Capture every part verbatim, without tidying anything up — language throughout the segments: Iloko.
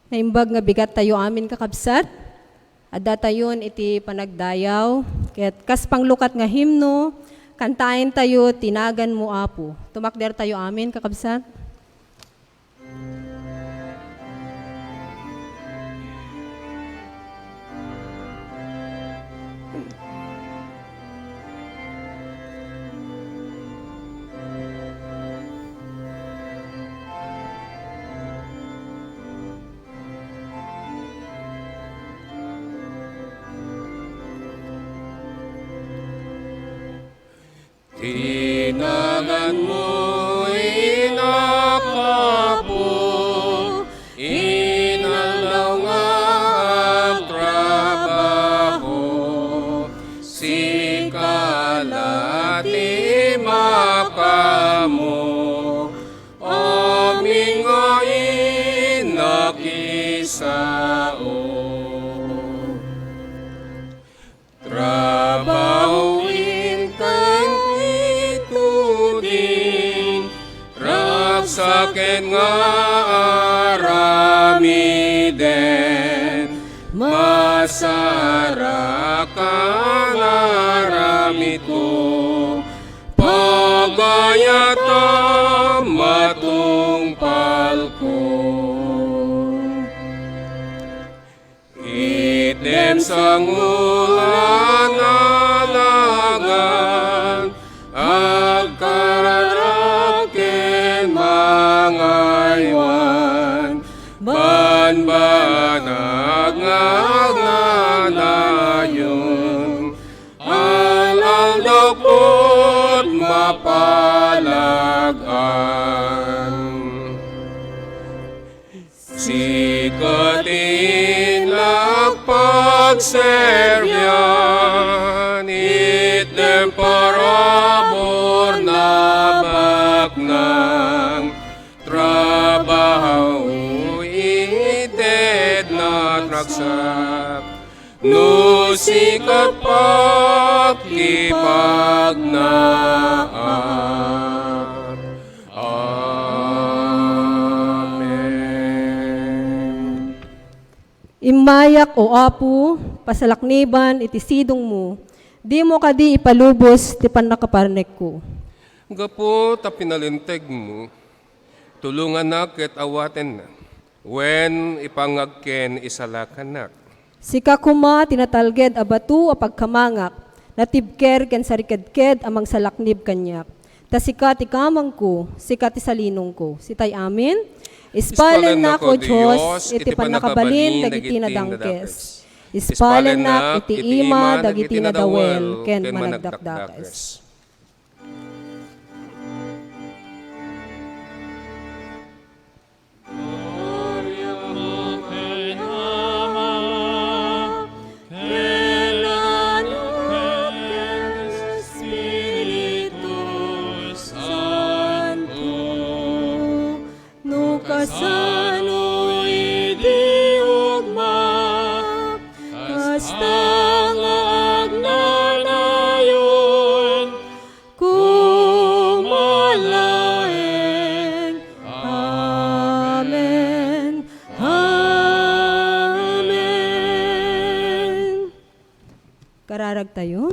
Naimbag nga bigat tayo amin, kakabsat. Adda tayon iti panagdayaw, ket kas panglukat nga himno, kantaen tayo ti Naganmo, Apo. Tumakder tayo amin, kakabsat. Ti Naganmo, Apo, inaldaw nga agtrabaho, sika la ti makaammo, amin nga innak isao. Trabaho, inteng, ituding, ragsaken nga aramiden, masarakan aramidko, pagayatan matungpalko. Itdem sangoan a nagan, agkararag ken mangaywan, banbanag nga agnanayon, al-aldaw ket mapalag-an. Sika ti innak pagserbian, itdem parabur na baknang, trabaho, ited na ragsak, no sika pakipagnaak. Amen. Immayak, O Apo, pasalakniban iti sidongmo, dimo kadi ipalubos ti pannakaparnekko. Gapu ta pinalintegmo, tulonganak ket awatennak, wen ipangag ken isalakannak. Sika koma ti natalged a bato a pagkamangak, natibker ken sarikedked a mangsalaknib kaniak. Ta sika ti kamangko, sika ti salinongko. Sitay amin. Ispalennak, O Dios, iti pannakabalin dagiti nadangkes. Ispalennak iti ima dagiti nadawel ken managdakdakes. Gloria ken Ama, ken Anak, ken Espiritu Santo, no kasano idi ugma, kasta nga agnanayon, koma laeng. Amen. Amen. Kararag tayo.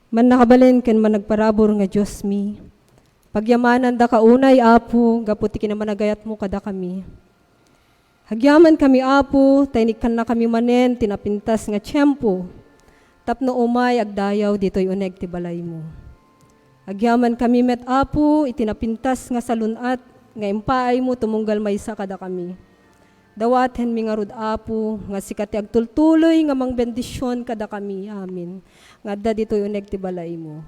Mannakabalin ken managparabur nga Diosmi, pagyamanandaka unay, Apo, gapu ti kinamanagayatmo kadakami. Agyamankami, Apo, ta inikkannakami manen ti napintas nga tiempo tapno umay agdayaw ditoy uneg ti balaymo. Agyamankami met, Apo, iti napintas nga salun-at nga impaaymo tumunggal maysa kadakami. Dawatenmi ngarud, Apo, nga sika ti agtultuloy nga mangbendision kadakami amin nga adda ditoy uneg ti balaymo.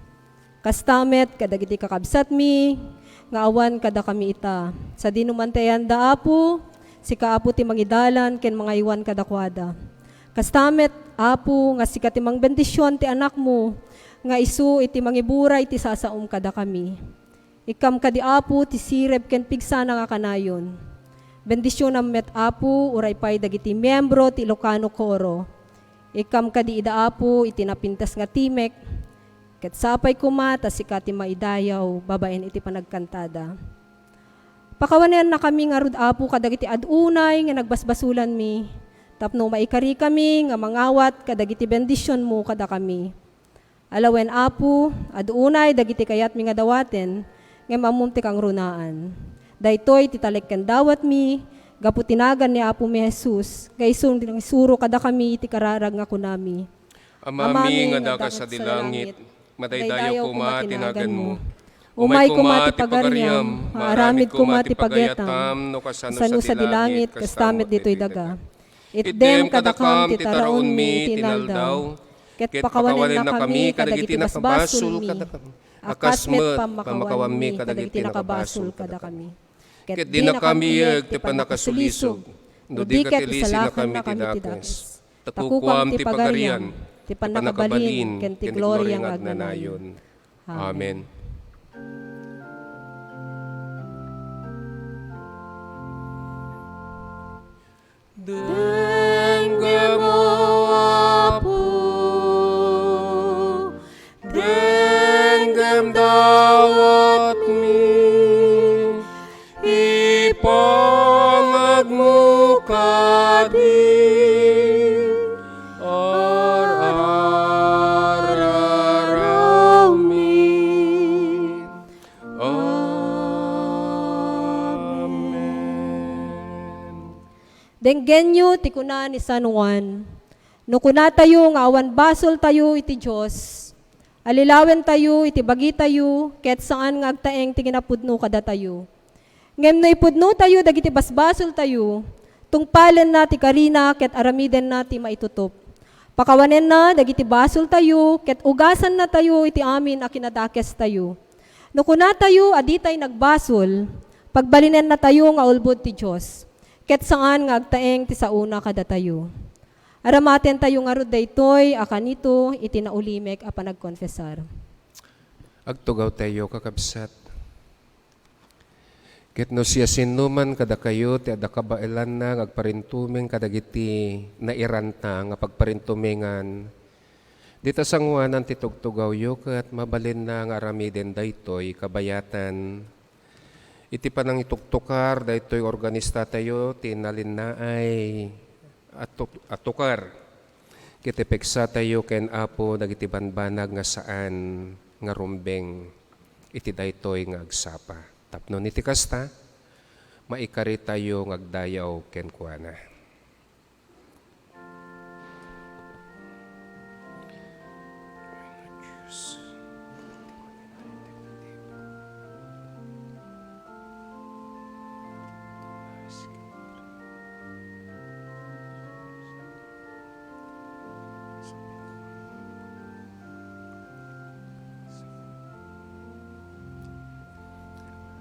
Kasta met kadagiti kakabsatmi nga awan kadakami ita. Sadino man ti ayanda, Apo, sika, Apo, ti mangidalan ken mangaywan kadakuada. Kasta met, Apo, nga sika ti mangbendision ti anakmo, nga isu iti mangiburay ti sasaom kadakami. Ikkam kadi, Apo, ti sirib ken pigsana nga kanayon. Bendisionam met, Apo, uray pay dagiti miembro ti Ilocano Coro. Ikkam kadi ida, Apo, iti napintas nga timek, ket sapay koma ta sika ti maidayaw babaen iti panagkantada. Pakawanennakami ngarud, Apo, kadagiti ad-unay nga nagbasbasulanmi, tapno maikarikami nga mangawat kadagiti bendisionmo kadakami. Alawen, Apo, ad-unay dagiti kayatmi nga dawaten, ngem ammom ti kangrunaan. Daytoy ti talek ken dawatmi, gapu ti nagan ni Apomi Jesus, nga isu nga isuro kadakami ti kararag nga kunami. Amami nga adda kas sadi langit, madaydayaw koma ti naganmo. Umay koma ti pagariam, maaramid koma ti pagayatam, no kasano sadi langit, kasta met ditoy daga. Itdem kadakam ti taraonmi iti inaldaw, ket pakawanennakami kadagiti basbasolmi, a kas met pammakawanmi kadagiti nakabasol kadakami. Ket dinakam iyeg ti pannakasulisog, no di ket isalakanmi ti dakes. Ta kukuam ti pagarian, ti pannakabalin, ken ti gloria nga agnanayon. Amen. Denggem, O Apo, denggem dawatmi, ipangagmo kadi, ar-ararawmi. Amen. Denggenyo ti kuna ni San Juan, "No kunatayo nga awan basoltayo iti Dios, alilawentayo iti bagitayo ket saan nga agtaeng ti kinapudno kadatayo. Ngem no ipudnotayo dagiti basbasoltayo, tungpalenna ti karina ket aramidenna ti maitutup. Pakawanenna dagiti basoltayo ket ugasannatayo iti amin a kinadakestayo. No kunatayo a ditay nagbasol, pagbalinennatayo nga ulbod ti Dios, ket saan nga agtaeng ti saona kadatayo." Aramatentayo ngarud daytoy a kanito iti naulimek a panagkonfesar. Agtugawtayo, kakabsat. Ket no siasinoman kadakayo ti adda kabaelanna nga agparintumeng kadagiti nairanta nga pagparintumengan, dita sangoanan ti tugtugawyo ket mabalinna nga aramiden daytoy kabayatan. Iti panangituktukar daytoy organistatayo ti nalinnaay a tuk-, a tukar. Ket ipegsatayo ken Apo dagiti banbanag nga saan nga rumbeng iti daytoy nga agsapa. Tapno iti kasta, maikaritayo nga agdayaw kenkuana.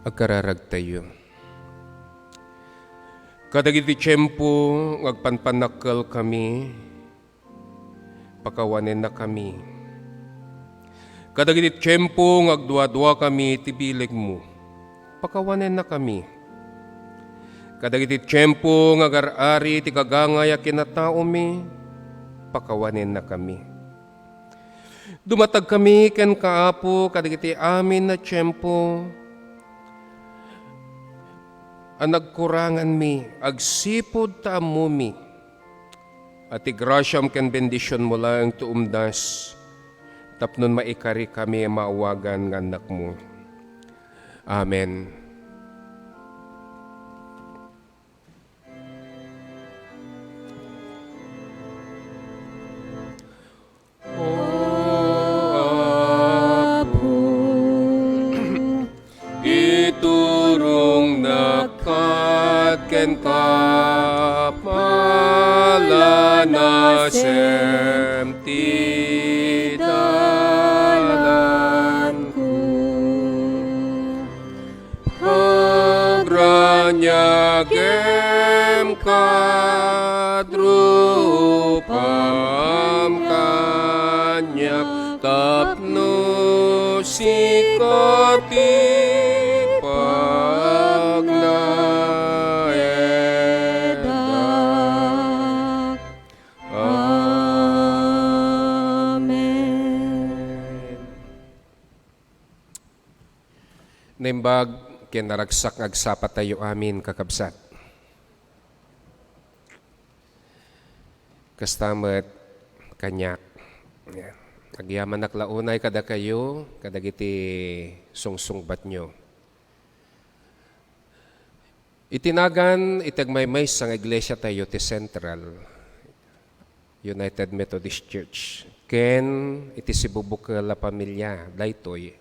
Agkararagtayo. Kadagiti tiempo nga agpanpannakkelkami, pakawanennakami. Kadagiti tiempo nga agduaduakami iti bilegmo, pakawanennakami. Kadagiti tiempo nga agar-ari ti gagangay a kinataomi, pakawanennakami. Dumatagkami kenka, Apo, kadagiti amin a tiempo a nagkuranganmi agsipud ta ammomi a ti grasiam ken bendisionmo laeng ti umdas tapno maikarikami a maawagan nga annakmo. Amen. O Apo, iturongnak kenka palanasem ti dalanko. Agraniagem kad rupam kaniak tapno sika ti pagnaedak. Amen. Naimbag Ken naragsak nga agsapatayo amin, kakabsat. Kasta met kaniak. Yan. Agyamanak la unay kadakayo, kadagiti sungsungbatnyo. Iti nagan iti agmaymaysa nga iglesiatayo ti Central United Methodist Church ken iti sibubukel a pamilia daytoy.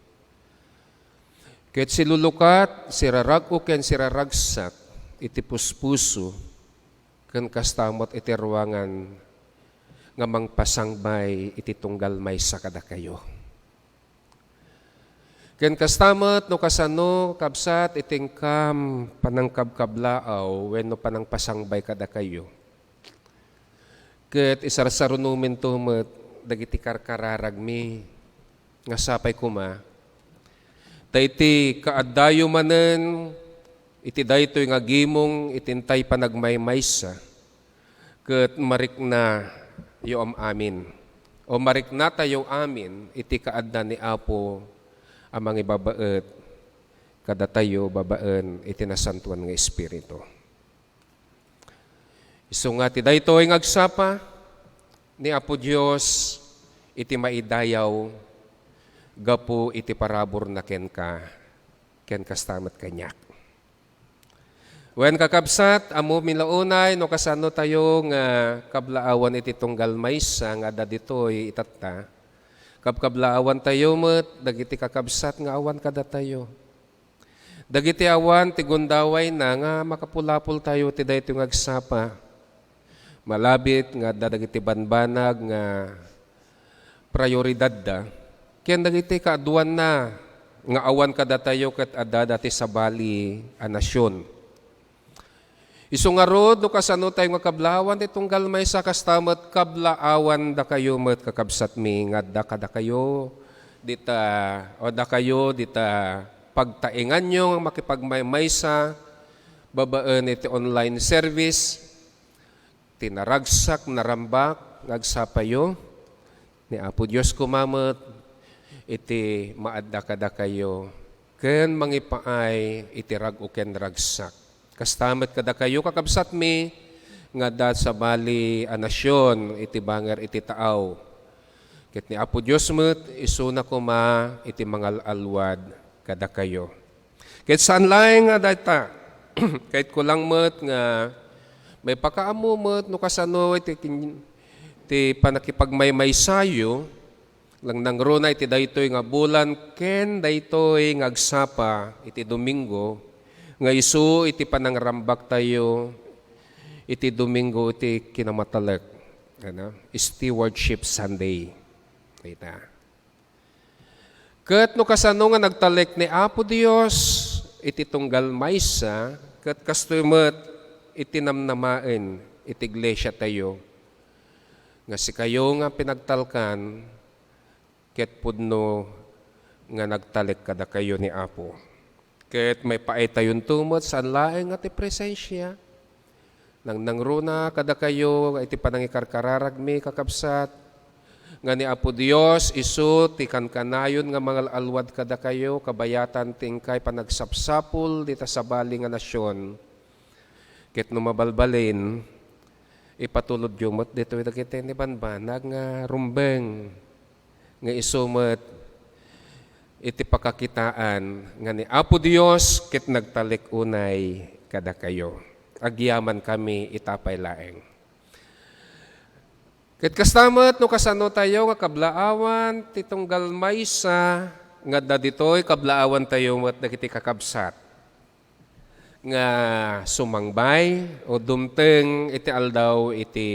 Ket silulukat, sirarag-o ken siraragsak iti puspuso ken kasta met iti ruangan nga mangpasangbay iti tunggal maysa kadakayo. Ken kasta met no kasano, kabsat, iti inkam panangkabkablaaw wenno panangpasangbay kadakayo. Ket isarsarunominto met dagiti karkararagmi nga sapay koma ta iti kaaddayo manen iti daytoy nga gimong iti intay panagmaymaysa, ket mariknayo am-amin, o mariknatayo amin iti kaadda ni Apo a mangibabaet kadatayo babaen iti Nasantoan nga Espiritu. Isu nga ti daytoy nga agsapa ni Apo Dios iti maidayaw gapu iti paraburna kenka, ken kasta met kaniak. Wen, kakabsat, ammomi la unay no kasano tayo nga kablaawan iti tunggal maysa nga adda ditoy itatta. Kabkablaawan tayo met dagiti kakabsat nga awan kadatayo. Dagiti awan ti gundawayna nga makapulapol tayo ti daytoy nga agsapa. Malabit nga adda dagiti banbanag nga prioridadda, ken dagiti kaaduanna nga awan kadatayo ket addada ti sabali a nasion. Isu ngarud, no kasano tayo nga kablaawan ti tunggal maysa, kasta met kablaawan dakayo met, kakabsatmi, nga adda kadakayo dita, o dakayo dita pagtaenganyo nga makipagmaymaysa babaen iti online service. Ti naragsak, narambak nga agsapayo, ni Apo Dios koma met iti maadda kadakayo ken mangipaay iti rag-o ken ragsak. Kasta met kadakayo, kakabsatmi, nga adda sabali a nasion iti banger iti taaw. Ket ni Apo Dios met, isuna koma iti mangal-alwad kadakayo. Ket saan laeng nga dayta, ket kulang met nga maipakaammo met no kasano iti kin-, ti pannakipagmaymaysayo, nangnangruna iti daytoy nga bulan ken daytoy nga agsapa iti Domingo, nga isu iti panangrambaktayo iti Domingo iti kinamatalek, ano, Stewardship Sunday. Dayta. Ket no kasano nga nagtalek ni Apo Dios iti tunggal maysa, ket kastoy met iti namnamaen iti iglesiatayo, nga sikayo nga pinagtalkan, ket pudno nga nagtalek kadakayo ni Apo. Ket maipaaytayonto met saan laeng nga ti presensia. Nangnangruna kadakayo iti panangikarkararagmi, kakabsat, nga ni Apo Dios isu ti kankanayon nga mangal-alwad kadakayo kabayatan ti inkay panagsapsapul dita sabali nga nasion. Ket no mabalbalin, ipatulodyo met ditoy dagiti ni banbanag nga rumbeng nga isu met iti pakakitaan nga ni Apo Dios ket nagtalek unay kadakayo. Agyamankami ita pay laeng. Ket kasta met no kasano tayo nga kablaawan ti tunggal maysa nga adda ditoy, kablaawan tayo met dagiti kakabsat nga sumangbay o dumteng iti aldaw iti,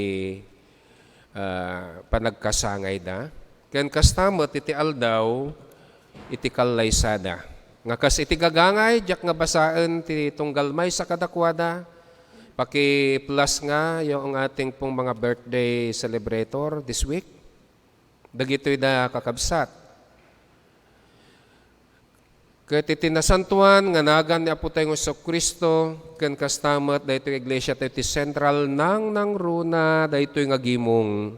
ah, panagkasangayda. Ken kasta met iti aldaw iti kallaysada. Nga kas iti gagangay, diak nga basaen ti tunggal maysa kadakuada. Paki-plus nga yung ating pong mga birthday celebrator this week. Dagitoy da, kakabsat. Ket iti nasantoan nga nagan ni Apo tayo nga Jesu-Cristo, ken kasta met daytoy iglesia tayo ti sentral, nangnangruna daytoy nga gimong.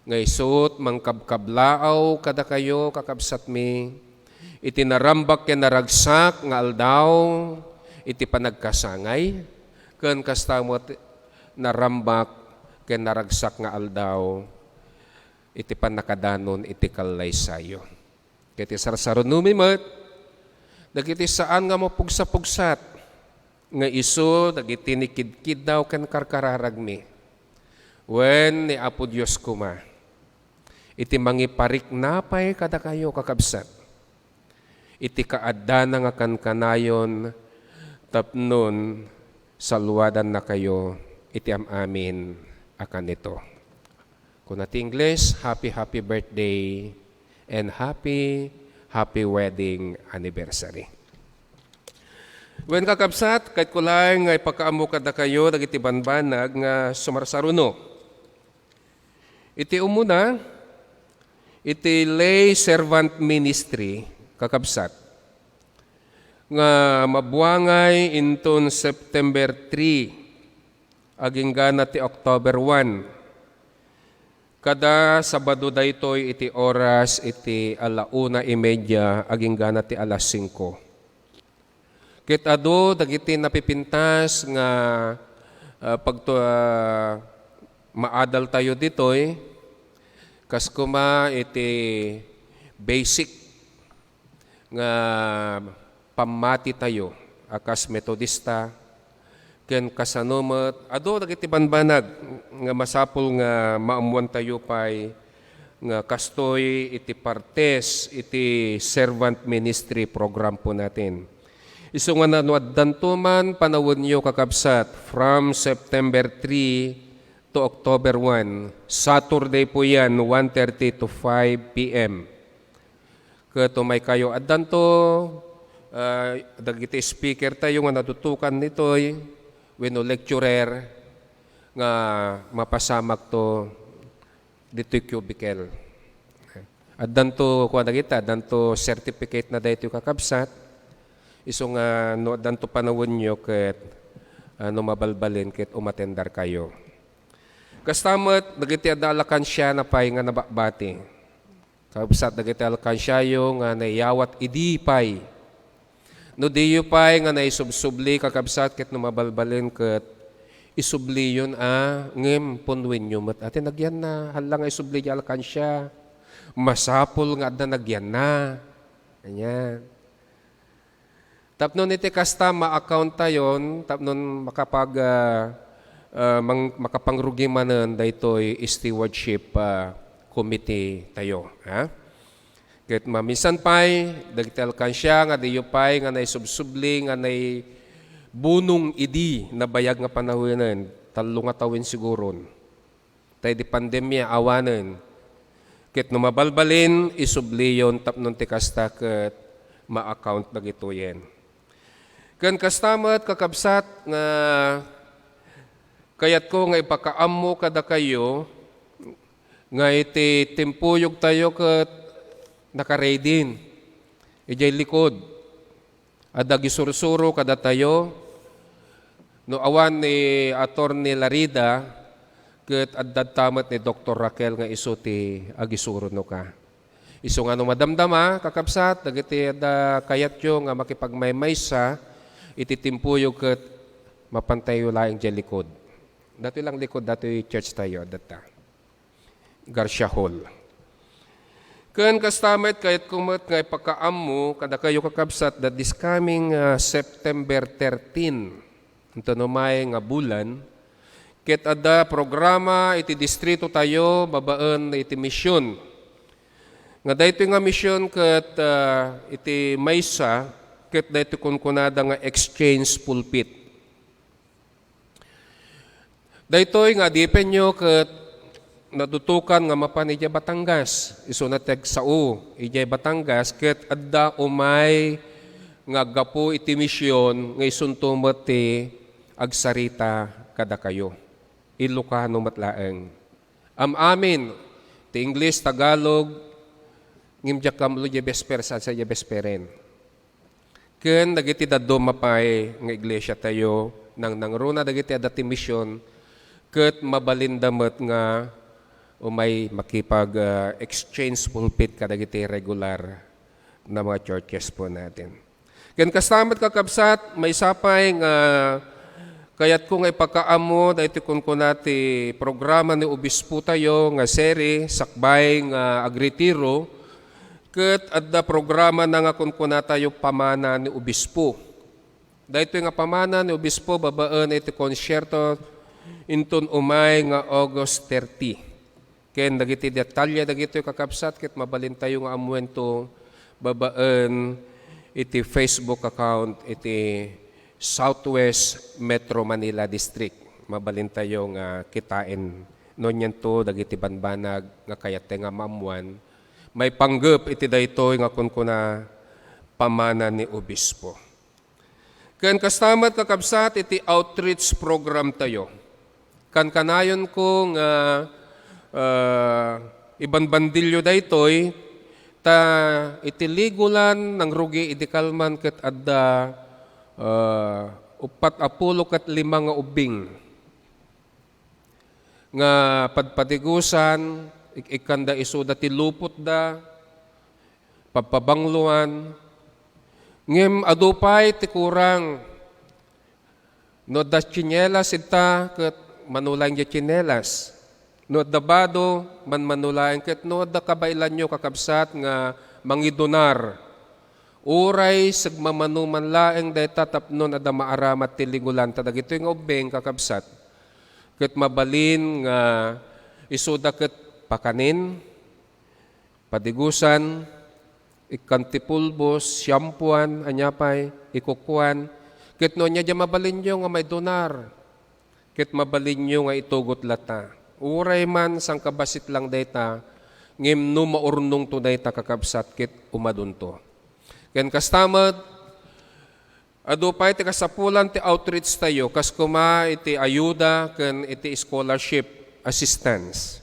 Nga isut, mangkabkablaaw kadakayo, kakabsatmi, iti narambak ken naragsak nga aldaw iti panagkasangay, ken kasta met narambak ken naragsak nga aldaw iti pannakadanon iti kallaysayo. Ket iti sarsarunomi met, dagiti saan nga mapugsapugsat nga isu dagiti nikidkiddaw ken karkararagmi, wen ni Apo Dios koma, iti mangiparikna pay kadakayo, kakabsat, iti kaaddana nga kankanayon tapnon saluadannakayo iti am-amin a kanito. Kuna ti Ingles, "Happy, happy birthday and happy, happy wedding anniversary." Wen, kakabsat, kayatko laeng nga ipakaammo kadakayo dagiti banbanag nga sumarsaruno. Iti umuna, iti lay servant ministry, kakabsat, nga mabuangay inton September three, agingga na ti October one. Kada Sabado daytoy iti oras iti ala una y media agingga na ti alas singko. Ket adu dagiti napipintas nga, ah, pagtu-, ah, maadaltayo ditoy, kas koma iti basic nga pammatitayo a kas Metodista, ken kasano met, adu dagiti banbanag nga masapul nga maammoantayo pay nga kastoy iti partes iti servant ministry program po natin. Isu nga no addanto man panawenyo, kakabsat, from September three to October one, Saturday po yan, one thirty to five P M. Ket umaykayo, addanto, ah, dagiti speaker tayo nga natutukan ditoy, wenno lecturer nga mapasamakto ditoy cubicle. Addanto, kuan dagita, addanto certificate na daytoy, kakabsat. Isu nga no addanto panawenyo ket, ah, no mabalbalin ket umatendarkayo. Kasta met dagiti adda alkansiana pay nga nabakbati. Kakabsat, dagiti alkansiayo nga naiyawat idi pay. No diyo pay nga naisubsubli, kakabsat, ket no mabalbalin ket isubliyon a, ngem punwenyo met. Ati nagyanna, hala nga isubli di alkansia. Masapul nga adda nagyanna. Ania. Tapno iti kasta, ma-account tayon, tapno makapag-, ah, ah, mang-, makapangrugi manen daytoy stewardship, ah, committee tayo, ha? Ket maminsan pay, dagiti alkansia nga diyo pay nga naisubsubli nga naibunong idi nabayag nga panawenen, tallo nga tawen siguron. Ta idi pandemia, awanen. Ket no mabalbalin, isubliyon tapno ti kasta ket ma-account dagitoyen. Ken kasta met, kakabsat, nga kayatko nga ipakaammo kadakayo nga iti timpuyogtayo ket nakaready idiay likod. Adda agisursuro kadatayo. No awan ni Attorney Larida, ket adda ta met ni Doktor Raquel nga isu ti agisuro no ka. Isu nga no madamdama, kakabsat, dagiti adda kayatyo nga makipagmaymaysa iti timpuyog ket mapantayo laeng diay likod. Datoy lang likod, datoy church tayo, adda ta. Garcia Hall. Ken kasta met, kayatko met nga ipakaammo kadakayo, kakabsat, that this coming, ah, September thirteen, inton umay nga bulan, ket adda programa iti distrito tayo babaen iti mision. Nga daytoy nga mision ket, ah, iti maysa, ket daytoy kunkunada nga exchange pulpit. Daytoy nga adipenyo ket natutukan nga mapan idiay Batangas. Isuna ti agsao idiay Batangas ket adda umay nga aggapu iti mision nga isunto met ti agsarita kadakayo. Ilocano met laeng. Am-amin ti English, Tagalog, ngem diak ammo diay Vesper, saan sa diay Vesperen. Ken dagiti dadduma pay nga iglesiatayo, nangnangruna dagiti adda ti mision, ket mabalinda met nga umay makipag, ah, exchange pulpit kadagiti regular na mga churches po natin. Ken kasta met, kakabsat, maysa pay nga kayatko nga ipakaammo daytoy kunkuna ti programa ni obispo tayo nga seri sakbay nga agretiro, ket adda programa na nga kunkunatayo Pamana ni Obispo. Daytoy nga pamana ni Obispo babaen iti konsierto inton umay nga August thirty. Ken dagiti detalye dagitoy, kakabsat, ket mabalintayo nga ammuento babaen iti Facebook account iti Southwest Metro Manila District. Mabalintayo nga kitaen no anianto dagiti banbanag nga kayat nga maammuan maipanggep iti daytoy nga kunkuna Pamana ni Obispo. Ken kasta met, kakabsat, iti outreach program tayo. Kankanayonko nga, ah, ibanbandilyo daytoy, ta iti Legoland, nangrugi idi kalman ket adda, ah, uppat a pulo ket lima nga ubbing nga padpadigusan, ik-ikkanda isuda ti lupotda, pabpabangloan. Ngem adu pay ti kurang. No adda tsinelas ita, ket mano laeng diay tsinelas. No adda bado, manmano laeng, ket no adda kabaelanyo, kakabsat, nga mangidonar, uray segmamano man laeng dayta tapno adda maaramat ti Legoland, ta dagitoy nga ubbing, kakabsat, ket mabalin nga isuda ket pakanen, padigusan, ikkan ti pulbos, siampuan, ania pay, ikukuan. Ket no ania diay mabalinyo nga maidonar, ket mabalinyo nga itugot latta. Uray man sangkabassit lang dayta, ngem no maurnongto dayta, kakabsat, ket umadunto. Ken kasta met, adu pay ti kasapulan ti outreach tayo, kas koma iti ayuda ken iti scholarship assistance.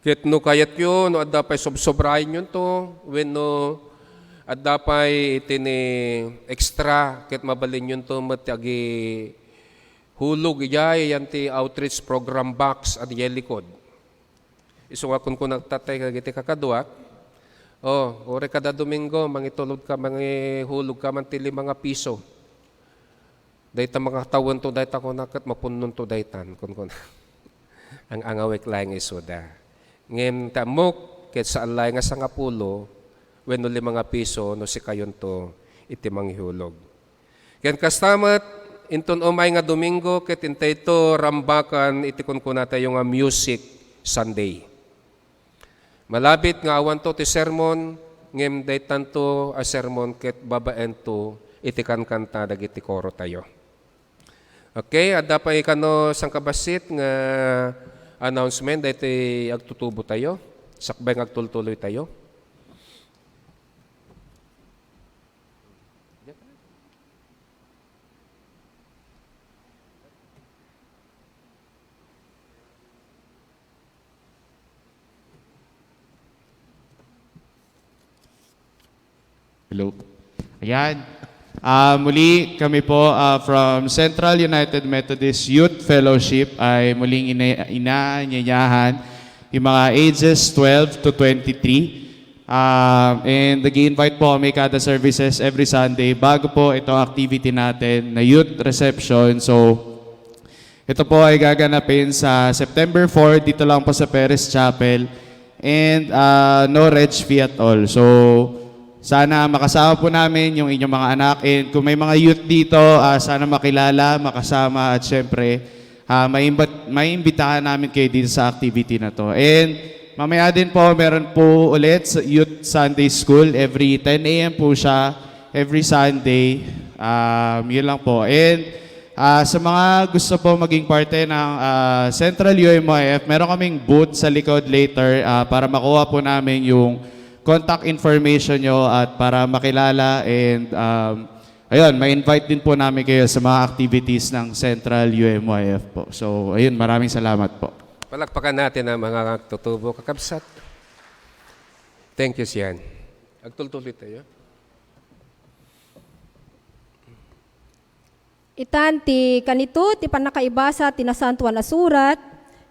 Ket no kayatyo, no adda pay sobsobraenyo to, wenno adda pay iti ni extra, ket mabalinyonto met ti agihulog idiay, yan ti outreach program box a diay likod. Isu nga kunkunakta tay dagiti kakaduak, "O, uray kada Domingo, mangitulodka, mangihulogka man ti lima nga piso. Dayta makatawento dayta," kuna, "ket mapunnonto daytan," kunkuna. Ang-angawek laeng isuda. Ngem ti ammok, ket saan laeng nga sangapulo wenno lima nga piso no sikayonto iti mangihulog. Ken kasta met, inton umay nga Domingo, ket intayto rambakan iti kunkunatayo nga Music Sunday. Malabit nga awanto ti sermon, ngem daytanto a sermon ket babaento iti kankanta dagiti korotayo. Okay, adda pay kano sangkabassit nga announcement daytoy agtutubotayo, sakbay nga agtultuloytayo. Hello. Ayan. Ah, muli, kami po, ah, from Central United Methodist Youth Fellowship ay muling ina-, inaanyayahan yung mga ages twelve to twenty-three. Ah, and nag-i-invite po kami kada services every Sunday bago po itong activity natin na youth reception. So, ito po ay gaganapin sa September four dito lang po sa Perez Chapel. And, ah, no reg fee at all. So, sana makasama po namin yung inyong mga anak. And kung may mga youth dito, ah, sana makilala, makasama, at syempre, ah, maimbat-, maimbitahan namin kayo dito sa activity na to. And mamaya din po, meron po ulit sa Youth Sunday School. Every ten a m po siya, every Sunday. Um, yun lang po. And, ah, sa mga gusto po maging parte ng, ah, Central U M Y F, meron kaming booth sa likod later, ah, para makuha po namin yung contact information nyo at para makilala and, um, ayun, ma-invite din po namin kayo sa mga activities ng Central U M Y F po. So, ayun, maraming salamat po. Palakpakan natin ang mga tutubo, kakabsat. Thank you, Sian. Agtultuloy tayo. Itan ti kanito ti pannakaibasa ti Nasantoan a Surat,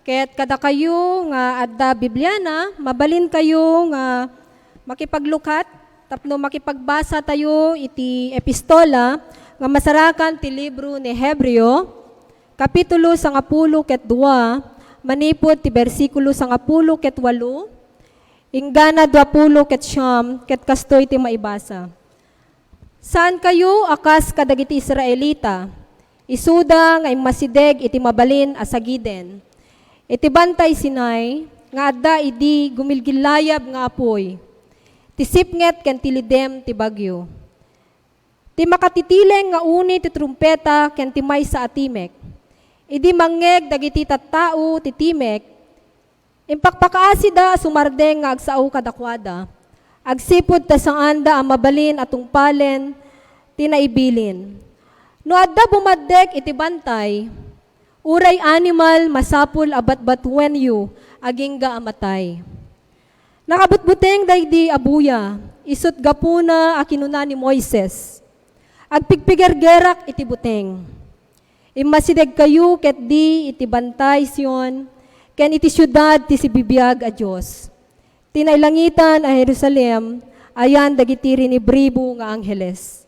ket kadakayo nga adda Bibliana, mabalinkayo nga makipaglukat Tapno makipagbasa tayo iti epistola nga masarakan ti libro ni Hebreo, kapitulo sangapulo ket dua, manipud ti bersikulo sangapulo ket walo, inggana duapulo ket siam, ket kastoy ti maibasa. Saan kayo a kas kadagiti Israelita, isuda nga immasideg iti mabalin a sagiden, iti bantay Sinai nga adda idi gumilgillayab nga apuy, ti sipnget ken ti lidem ti bagyo. Ti makatitileng nga uni ti trumpeta ken ti maysa a timek. Idi mangngeg dagiti tattao ti timek, impakpakaasida a sumardeng nga agsao kadakuada, agsipud ta saanda a mabalin a tungpalen ti naibilin. No adda bumaddek iti bantay, uray animal, masapul a batbatuenyo agingga a matay. Nakabutbuteng daydi a buya, isut' gapuna a kinuna ni Moises, "Agpigpigergerak iti buteng." Immasidegkayo ketdi iti bantay Sion ken iti siudad ti sibibiag a Dios, ti nailangitan a Jerusalem, ayan dagiti rinibribo nga angheles.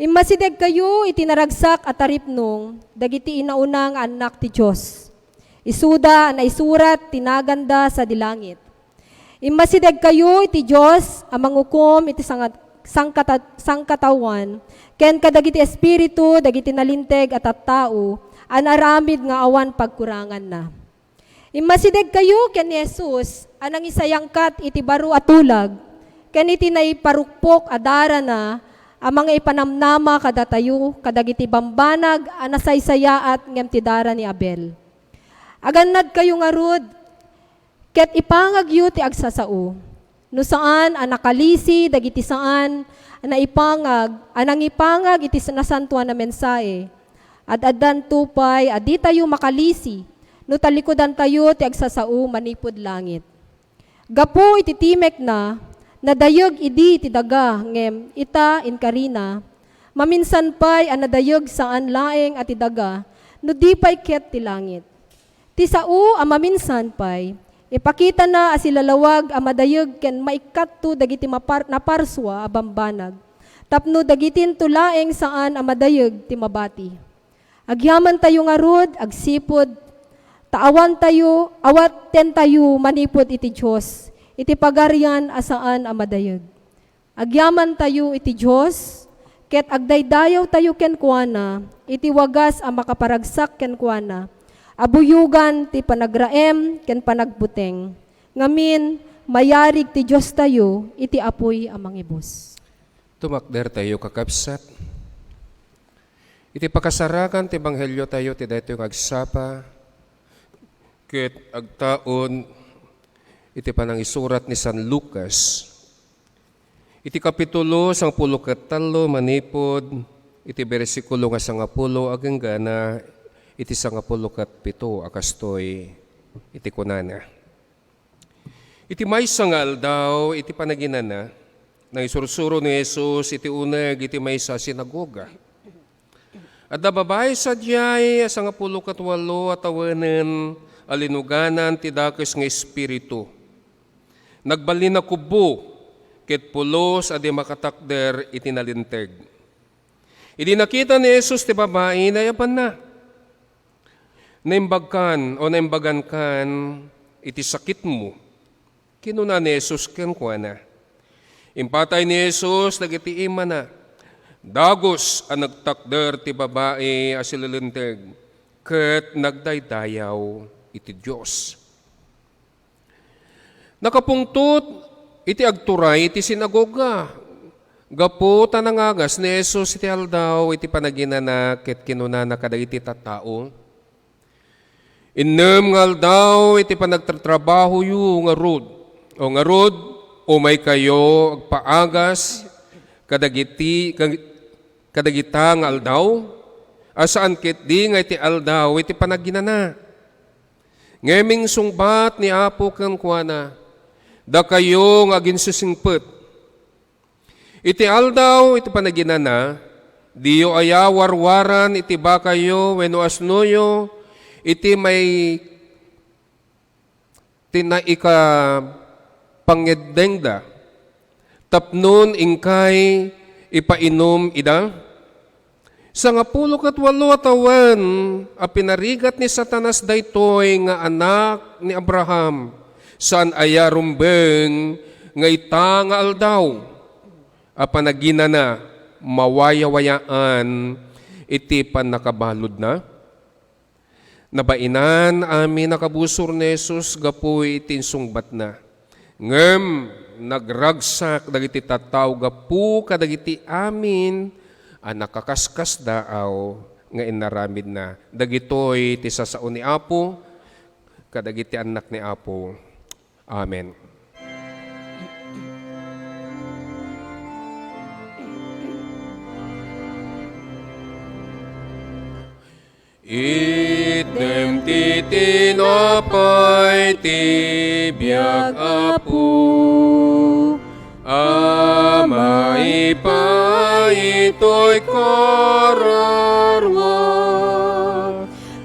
Immasidegkayo iti naragsak a taripnong dagiti inauna nga annak ti Dios. Isuda a naisurat ti naganda sadi langit. Immasidegkayo iti Dios a mangukom iti sangat-, sangkata-, sangkataoan ken kadagiti espiritu dagiti nalinteg a tattao a naaramid nga awan pagkuranganna. Immasidegkayo ken ni Jesus a nangisayangkat iti baro a tulag ken iti naiparukpok a darana a mangaipanamnama kadatayo kadagiti bambanag a nasaysayaat ngem ti dara ni Abel. Agannadkayo ngarud ket ipangagyo ti agsasao. No saan a nakalisi dagiti saan a naipangag a nangipangag iti nasantoan a mensahe, ad-addanto pay a ditayo makalisi no talikudantayo ti agsasao manipud langit. Gapu iti timekna, nadayeg idi ti daga ngem ita, inkarina, maminsan pay a nadayeg saan laeng a ti daga no di pay ket ti langit. Ti sao a maminsan pay, ipakitana a silalawag a madayeg ken maikkatto dagiti mapar-, naparsua a bambanag, tapno dagitinto laeng saan a madayeg ti mabati. Agyamantayo ngarud agsipud ta awantayo, awatentayo manipud iti Dios iti pagarian a saan a madayeg. Agyamantayo iti Dios, ket agdaydayawtayo kenkuana iti wagas a makaparagsak kenkuana a buyogan ti panagraem ken panagbuteng. Ngamin, mayarig ti Diostayo iti apuy a mangibus. Tumakdertayo, kakabsat. Iti pakasarakan ti ebangheliotayo ti daytoy nga agsapa, ket agtaud iti panangisurat ni San Lucas, iti kapitulo sangapulo ket tallo manipud iti bersikulo nga sangapulo agingga iti sangapulo ket pito a kastoy iti kunana. Iti maysa nga aldaw iti panaginana, nangisursuro ni Jesus iti uneg iti maysa a sinagoga. Adda babai sadiay a sangapulo ket walo a tawenen a linuganan ti dakes nga espiritu. Nagbalin a kubbo ket pulos a di makatakder iti nalinteg. Idi nakita ni Jesus ti babai, nayabanna. "Naimbagkan o naimbagankan iti sakitmo," kinuna ni Jesus kenkuana. Impatay ni Jesus dagiti imana. Dagus a nagtakder ti babai a sililinteg ket nagdaydayaw iti Dios. Nakapungtot iti agturay iti sinagoga, gapu ta nangagas ni Jesus iti aldaw iti panaginana ket kinunana kadagiti tattao, "Innem nga aldaw iti panagtratrabahoyo ngarud, o ngarud, umaykayo agpaagas kadagiti, kag-, kadagita nga aldaw, a saan ketdi nga iti aldaw iti panaginana." Ngem insungbat ni Apo kenkuana, "Dakayo nga aginsisingpet! Iti aldaw iti panaginana, diyo aya warwaran iti bakayo wenno asnoyo iti may ti naikapangngeddengda, Tapnon inkay ipainum ida? Sangapulo ket walo a tawen a pinarigat ni Satanas daytoy nga anak ni Abraham, saan aya rumbeng nga ita nga aldaw a panaginana mawayawayaan iti pannakabaludna? Nabainan amin a kabusor ni Jesus gapu iti insungbatna. Ngem nagragsak dagiti tattao gapu kadagiti amin a nakaskasdaaw nga inaramidna. Dagitoy ti sasao ni Apo kadagiti annak ni Apo. Amen. Itdem ti tinapay ti biag, Apo, a maipaay toy kararua,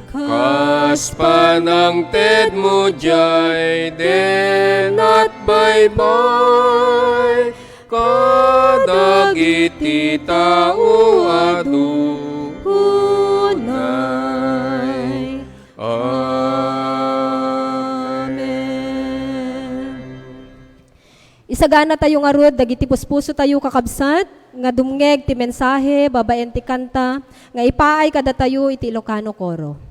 kas panangtedmo diay denat baybay kadagiti tao a dunay. Amen. Isaganatayo ngarud dagiti puspusotayo, kakabsat, nga dumngeg ti mensahe babaen ti kanta nga ipaay kadatayo iti Ilocano Coro.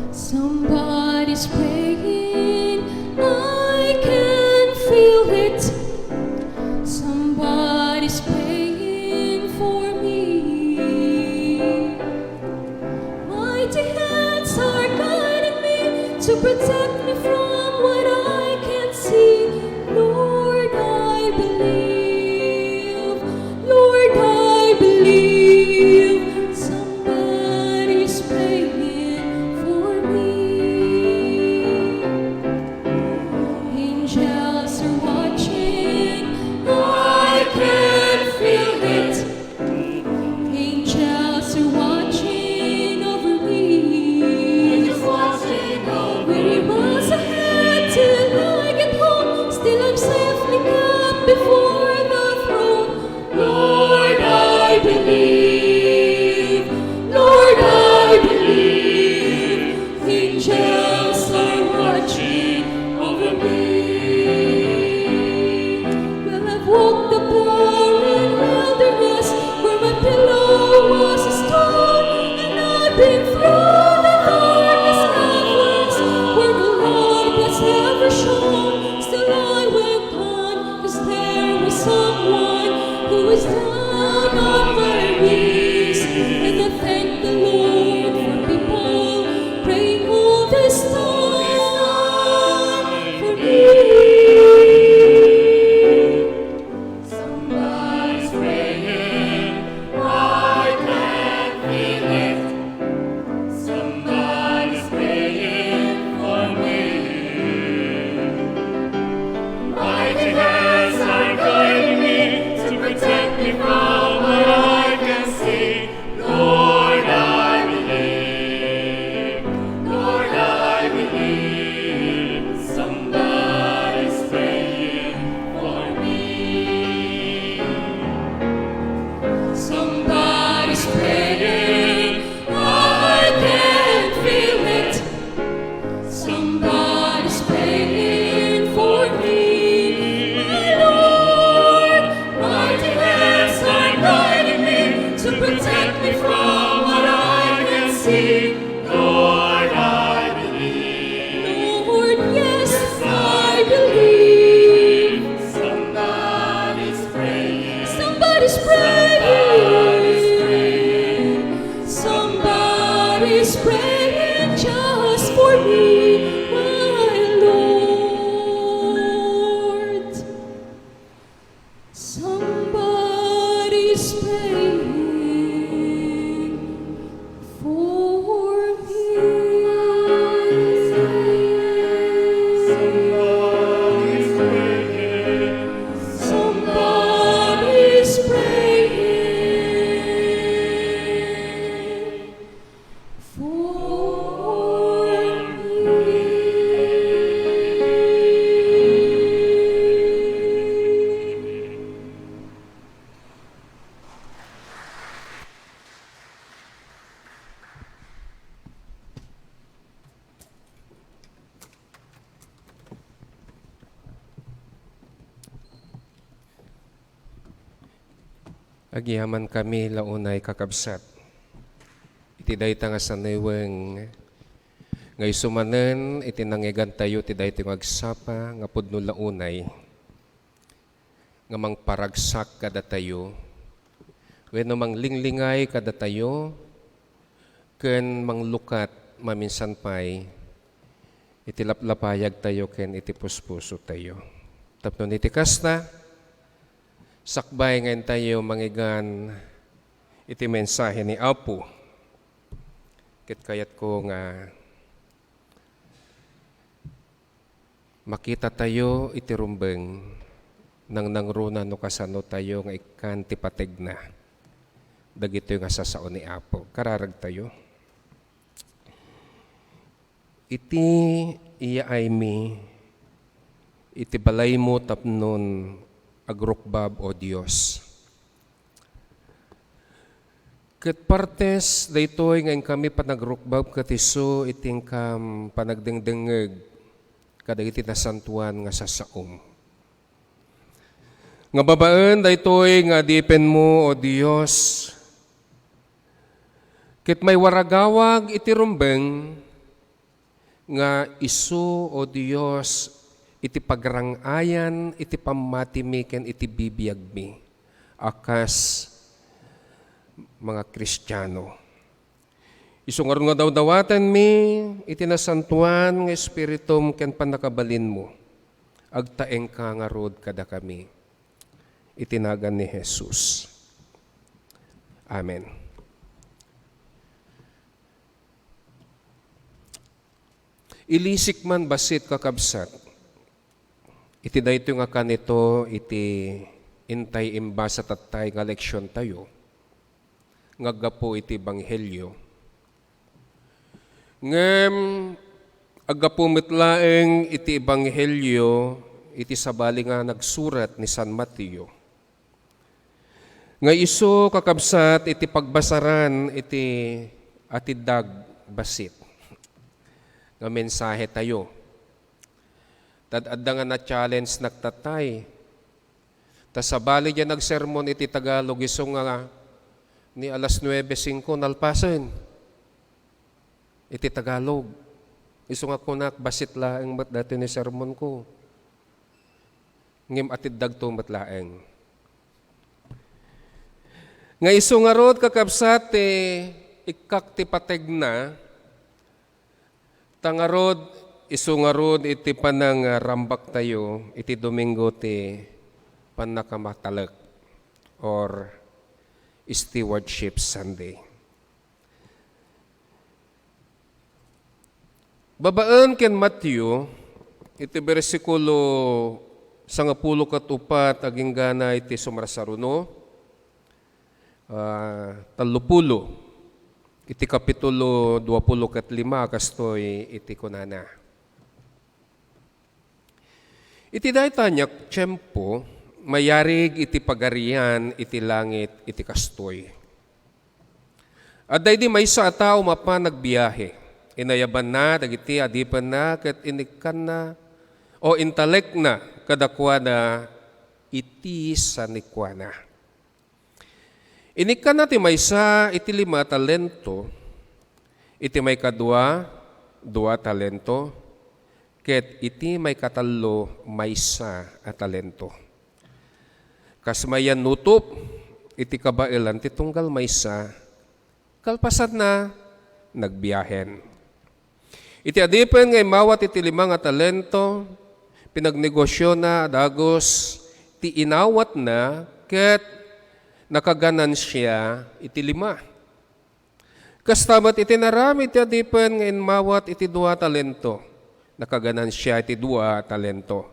Somebody's praying, I can feel it. Somebody's praying for me. Mighty hands are guiding me to protect me from what I can't see. Lord, I believe. Lord, I believe somebody's praying for me. Angels are watching, I can feel it. Angels are watching over me. Angels watching over me. Many miles ahead till I get home, still I'm safely kept before the throne. Lord, I believe. Lord, I believe. Angels are watching over me. Well, I've walked the barren wilderness where my pillow was a stone, and I've been through the darkest valleys where no light has ever shone. Still I went on, 'cause there was someone who was down on my knees. And I thank the Lord for people praying all this time for me. Somebody's praying, I can feel it. Lord, I believe. Lord, yes, I believe. Somebody's praying. Somebody's praying. Somebody's praying. Somebody's praying just for me, my Lord. Somebody's praying for me. Somebody's praying. Somebody's praying for me. Agyamankami la unay, kakabsat, iti dayta nga saniweng nga isu manen iti nangngegantayo ti daytoy nga agsapa nga pudno la unay nga mangparagsak kadatayo wenno manglinglingay kadatayo ken manglukat maminsan pay iti laplapayagtayo ken iti puspusotayo. Tapno iti kasta, sakbay nga intayo mangngeg iti mensahe ni Apo, ket kayatko nga makitatayo iti rumbeng, nangnangruna no kasano tayo nga ikkan ti pategna dagitoy nga sasao ni Apo. Kararagtayo. Iti iyaaymi iti balaymo tapnon agrukbab, O Dios. Ket partes daytoy nga inkami panagrukbab ket isu iti inkam panagdengdengngeg kadagiti nasantoan nga sasaom. Nga babaen daytoy nga adipenmo, O Dios, ket maiwaragawag iti rumbeng nga isu, O Dios, iti pagrang-ayan iti pammatimi ken iti bibiagmi a kas mga Kristiano. Isu ngarud nga dawdawatenmi iti nasantoan nga Espiritum ken pannakabalinmo. Agtaengka ngarud kadakami. Iti nagan ni Jesus. Amen. Ilisik man bassit, kakabsat, iti daytoy nga kanito iti intay imbasa tattay nga leksiontayo nga aggapu iti Ebanghelio. Ngem aggapu met laeng iti Ebanghelio iti sabali nga nagsurat ni San Mateo. Nga isu, kakabsat, iti pagbasaran iti atiddag bassit nga mensahetayo. Tad-adda nga na-challenge-nak tattay. Ta sabali diay nagsermon iti Tagalog, isu nga ni alas nuebe singko nalpasen iti Tagalog. Isu nga kunak, bassit laeng met daytoy ni sermonko. Ngem atiddagto met laeng. Nga isu ngarud, kakabsat, ti ikkak ti pategna, ta ngarud, isu ngarud iti panangrambaktayo iti Domingo ti Pannakamatalek or Stewardship Sunday. Babaen ken Mateo, iti bersikulo sangapulo ket upat agingga na iti sumarsaruno, ah, tallopulo, iti kapitulo duapulo ket lima, kastoy iti kunana. Iti dayta nga tiempo, mayarig iti Pagarian iti langit iti kastoy. Adda idi maysa a tao mapan agbiahe. Inayabanna dagiti adipenna ket inikkanna, o intalekna kadakuada iti sanikuana. Inikkanna ti maysa iti lima a talento, Iti maikadua, dua talento, ket iti maikatallo, maysa a talento. Kas mayan nutup iti kabaelan ti tunggal maysa, kalpasanna, nagbiahen. Iti adipen nga immawat iti lima nga talento, pinagnegosiona a dagus ti inawatna ket nakaganansia iti lima. Kasta met iti naramid ti adipen nga immawat iti dua talento, nakaganansia iti dua talento.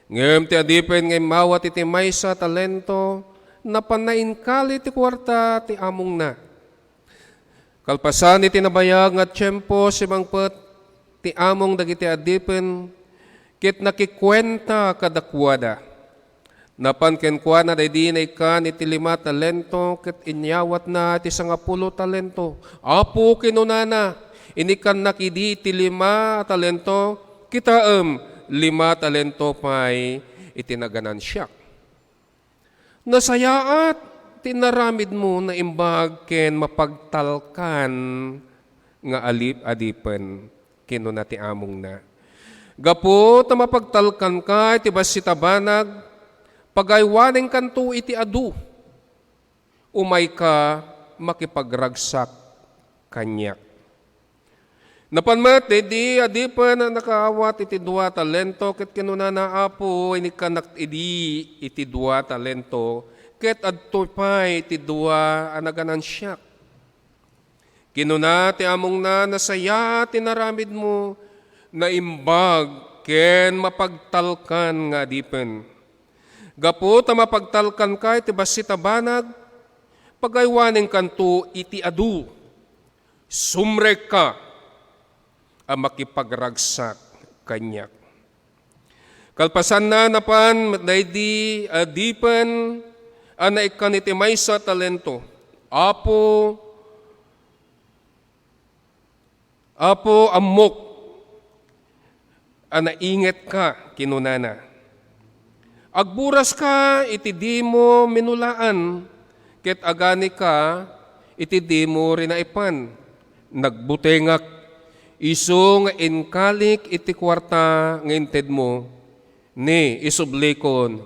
Ngem ti adipen nga immawat iti maysa talento, napanna inkali ti kuarta ti amongna. Kalpasan iti nabayag nga tiempo, simangpet ti among dagiti adipen ket nakikuenta kadakuada. Napan kenkuana daydi naikkan iti lima talento ket inyawatna iti sangapulo talento. "Apo," kinunana, "inikkannak idi iti lima a talento, kitaem, lima talento pay iti naganansiak." "Nasayaat ti inaramidmo, naimbag ken mapagtalkan nga alip-, adipen," kinuna ti amongna. "Gapu ta mapagtalkanka iti bassit a banag, pagaywanenkanto iti adu. Umayka, makipagragsak kaniak." Napan met daydi adipen a nakaawat iti dua talento ket kinunana, "Apo, inikkannak idi iti dua talento, ket adtoy pay ti dua a naganansiak." Kinuna ti amongna, "Nasayaat ti inaramidmo, naimbag ken mapagtalkan nga adipen. Gapu ta mapagtalkanka iti bassit a banag, pagaywanenkanto iti adu. Sumrekka a makipagragsak kaniak." Kalpasanna, napan daydi adipen a naikkan iti maysa a talento, "Apo, Apo, ammok a naingetka," kinunana. "Agburaska iti dimo minulaan, ket aganika iti dimo rinaipan. Nagbutengak, isu nga inkalik iti kuarta nga intedmo. Ni, isublikon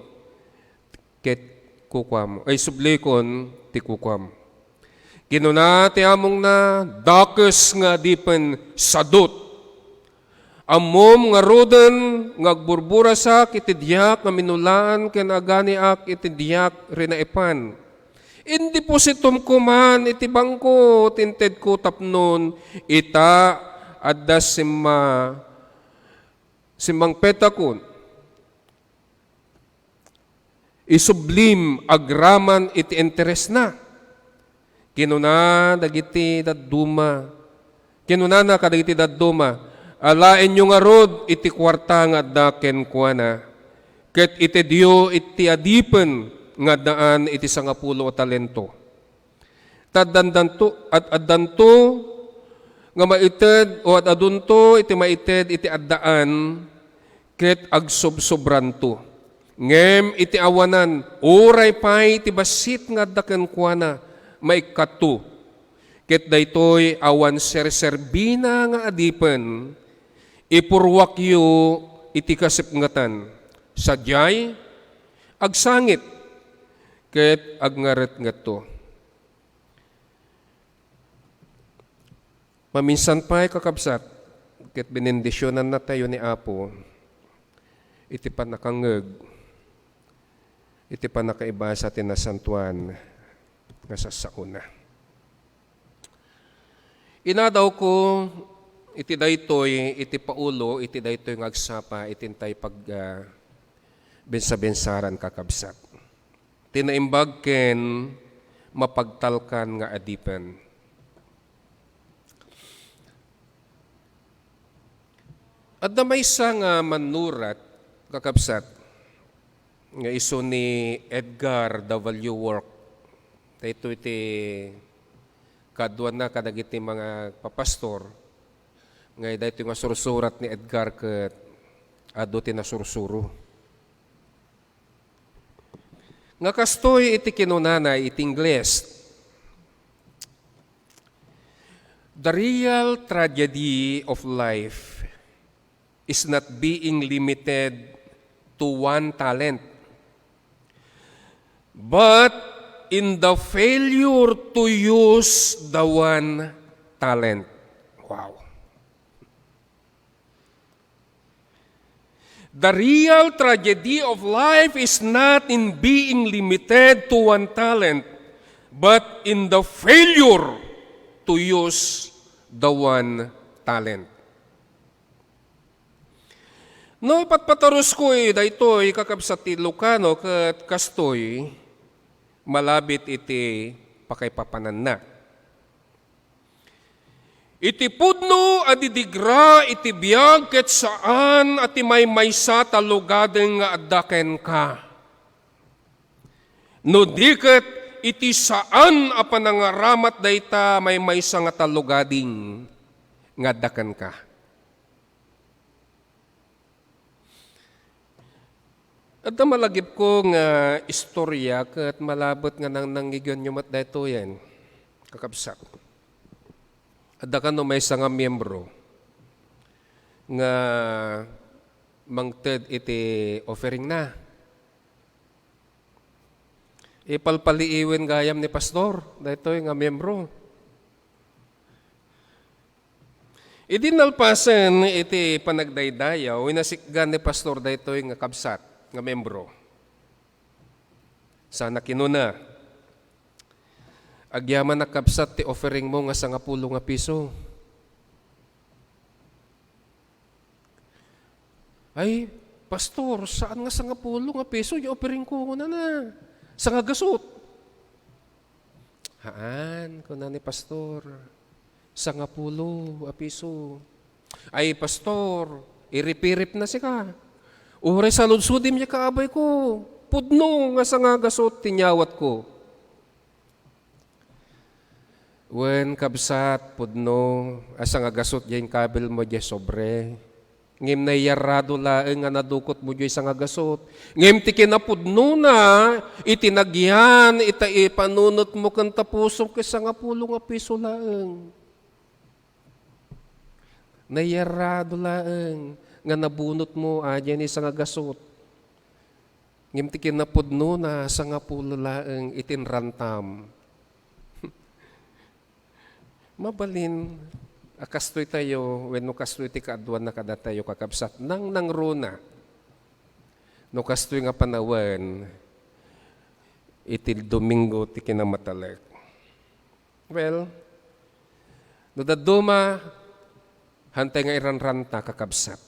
ket kukuam, ay, sublikon ti kukuam." Kinuna ti amongna, "Dakes nga adipen, sadut! Ammom ngaruden nga agburburasak iti diak nga minulaan ken aganiak iti diak rinaipan. Indepositom koman iti bangko ti intedko tapnon ita adda simma-, simmangpetakon. Isublim agraman iti interesna." Kinuna dagiti dadduma, kinunana kadagiti dadduma, "Alaenyo ngarud iti kuarta nga adda kenkuana, ket itedyo iti adipen nga addaan iti sangapulo a talento. Ta addandanto, ad-, addanto nga maited, o ad-adunto iti maited iti addaan, ket agsobsobranto. Ngem iti awanan, uray pay ti bassit nga adda kenkuana, maikkato. Ket daytoy awan serserbina nga adipen, ipurruakyo iti kasipngetan. Sadiay, agsangit, ket agngaretngetto." Maminsan pay, kakabsat, ket benendisionannatayo ni Apo iti pannakangngeg, iti pannakaibasa ti nasantoan nga sassaona. Inadawko iti daytoy, iti paulo, iti daytoy nga agsapa, iti intay pag-, ah, bensabensaran, kakabsat. Ti naimbag ken mapagtalkan nga adipen. Adda maysa nga mannurat, kakabsat, nga isu ni Edgar W. Work. Daytoy ti kaduanna kadagiti mga papastor, nga daytoy nga sursurat ni Edgar ket adu ti nasursuro. Nga kastoy iti kinunana iti Ingles, The real tragedy of life is not being limited to one talent, but in the failure to use the one talent. Wow. The real tragedy of life is not in being limited to one talent, but in the failure to use the one talent. No, ipatpatarusko daytoy, kakabsat, ti Lucano, ket kastoy, malabit iti pakaipapananna. Iti pudno a didigra iti biag ket saan a ti maymaysa a tallogaden nga adda kenka. No di ket iti saan a panangaramat dayta maymaysa nga tallogaden nga adda kenka. Adda malagipko nga istorya ket malabit nga nangnangiganyo met daytoyen, kakabsat. Adda kano maysa nga miyembro nga mangted iti offeringna. Ipalpaliiwen gayam ni pastor daytoy nga miyembro. Idi nalpasen iti panagdaydayaw, inasikgan ni pastor daytoy nga kabsat nga membro. Sana kinuna, "Agyaman a kabsat ti offeringmo nga sangapulo nga piso." "Ay, pastor, saan nga sangapulo nga piso ti offeringko," kunana. "Sangagasut." "Haan," kuna ni pastor, "sangapulo a piso." "Ay, pastor, iripiripna sika. Uray saludsodem diay kaabayko. Pudno nga sangagasut ti inyawatko." "Wen, kabsat, pudno a sangagasut diay inkabilmo diay sobre. Ngem naiyarrado laeng nga nadukotmo diay sangagasut. Ngem ti kinapudnona, iti nagyan, ita ipanunotmo ken ta pusom ket sangapulo nga piso laeng." Naiyarrado laeng nga nabunotmo a diay ni sangagasut. Ngem ti kinapudnona, sangapulo laeng iti inrantam. Mabalin a kastoy tayo, wenno kastoy ti kaaduanna kadatayo, kakabsat, nangnangruna. No kastoy nga panawen, iti Domingo ti kinamatalek. Well, no dadduma, hantay nga iranranta, kakabsat.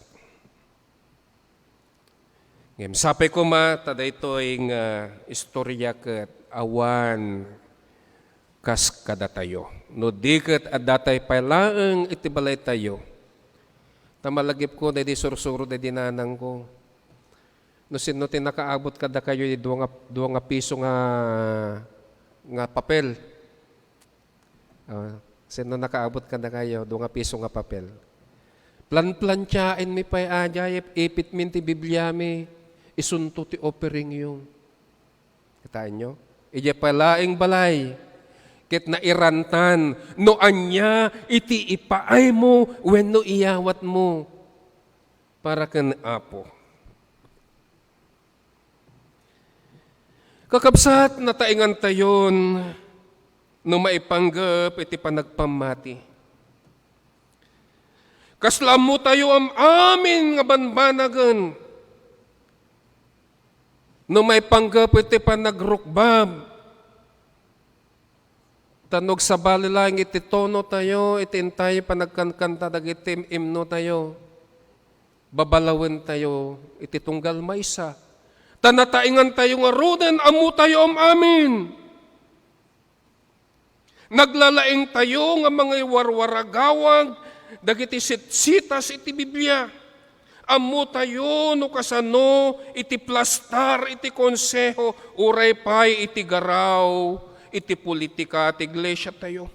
Ngem sapay koma ta daytoy nga istorya ket awan kas kadatayo. No di ket addatay pay laeng iti balaytayo. Ta malagipko daydi sursuro daydi nanangko. No sinno ti nakaabot kadakayo iti dua nga, dua nga piso nga, nga papel? Ah, sinno nakaabot kadakayo, dua nga piso nga papel? Planplantiaenmi pay a diay ipitmi ti Bibliami, isunto ti offeringyo. Kitaenyo? Idiay pay laeng balay, ket nairantan no ania iti ipaaymo wenno iyawatmo para ken Apo. Kakabsat, nataengantayon no maipanggep iti panagpammati. Kasla ammotayo am-amin nga banbanagen no maipanggep iti panagrukbab. Ta no agsabali laeng iti tono tayo, iti intayo panagkankanta dagiti im-, imno tayo, babalawen tayo iti tunggal maysa. Ta nataengan tayo ngaruden, ammo tayo am-amin. Naglalaing tayo nga mangiwarwaragawag dagiti sitsitas iti Biblia. Ammo tayo no kasano iti plastar iti konseho uray pay iti garaw iti politika ti iglesia tayo.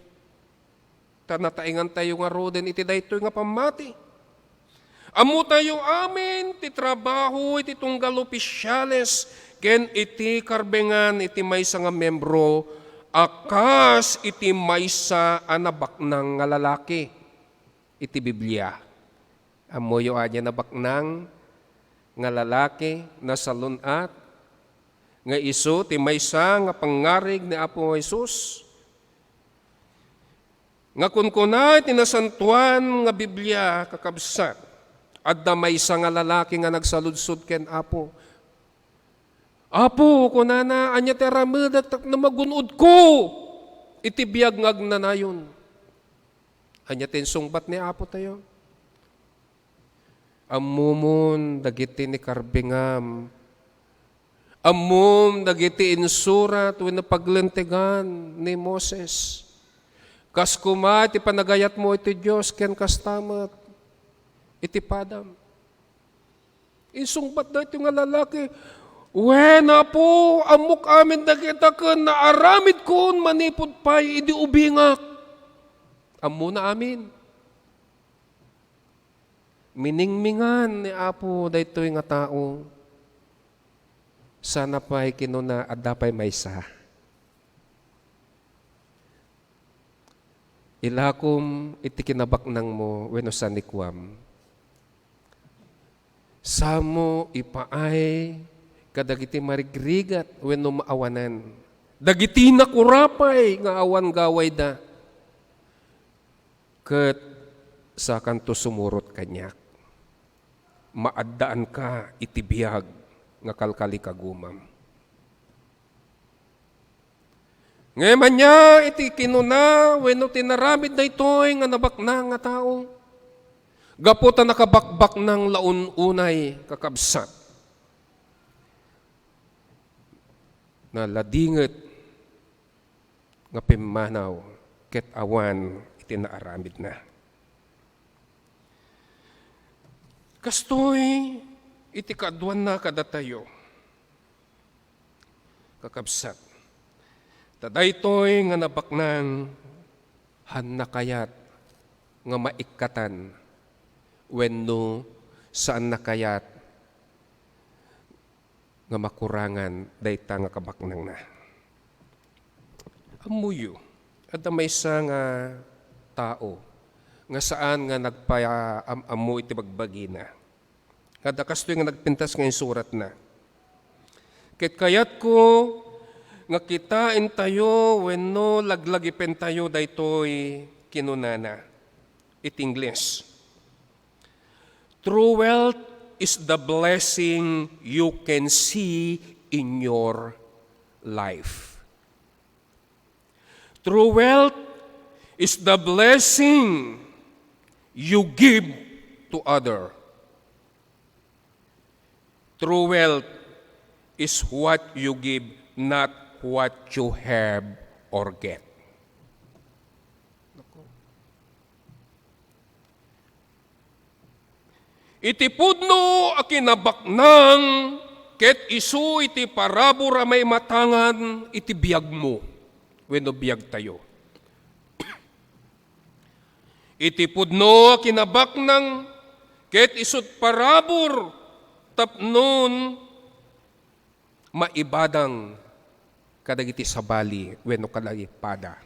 Ta nataengan tayo ngaruden iti daytoy nga pammati. Ammo tayo amin ti trabaho iti tunggal opisiales ken iti karbengan iti maysa nga membro a kas iti maysa a nabaknang nga lalaki iti Biblia. Ammoyo a diay nabaknang nga lalaki, nasalun-at, nga isu ti maysa nga pangngarig ni Apo Jesus, nga kunkuna iti Nasantoan nga Biblia, kakabsat, adda maysa nga lalaki nga nagsaludsod ken Apo. "Apo," kunana, "ania ti aramidek tapno magun-odko iti biag nga agnanayon?" Ania ti insungbat ni Apo tayo? "Ammomon dagiti nikarbingam. Ammom dagiti insurat wenno paglintegan ni Moses. Kas koma ti panagayatmo iti Dios ken kasta met iti padam." Insungbat daytoy nga lalaki, "Wen, Apo, ammok amin dagita ken naaramidkon manipud pay idi ubingak." Ammona amin. Miningmingan ni Apo daytoy nga tao. Sana pay kinuna, adda pay maysa. Ilakom iti kinabaknangmo wenno sanikuam. Samo ipaay kadagiti marigrigat wenno maawanan. Dagiti nakurapay nga awan gawayda. Ket sakanto sumurot kaniak. Maaddaanka iti biag nga kalkalikagumam. Ngem ania iti kinuna wenno ti naramid daytoy nga nabaknang nga tao? Gapu ta nakabakbaknang la un-unay, kakabsat, naladinget nga pimmanaw ket awan iti naaramidna. Kastoy iti kaaduanna kadatayo, kakabsat. Ta daytoy nga nabaknang, haanna kayat nga maikkatan wenno saanna kayat nga makurangan dayta nga kabaknangna. Ammoyo, adda maysa nga tao nga saan nga nagpaam-ammo iti bagbagina. Adda kastoy nga nagpintas nga insuratna. Ket kayatko nga kitaentayo wenno laglagipentayo daytoy kinunana iti Ingles. True wealth is the blessing you can see in your life. True wealth is the blessing you give to other. True wealth is what you give, not what you have or get. Iti pudno a kinabaknang ket isu iti parabur a maimatangan iti biagmo wenno biagtayo. Iti pudno a kinabaknang ket isut parabur tapnon maibadang kadagiti sabali wenno kadagiti pada.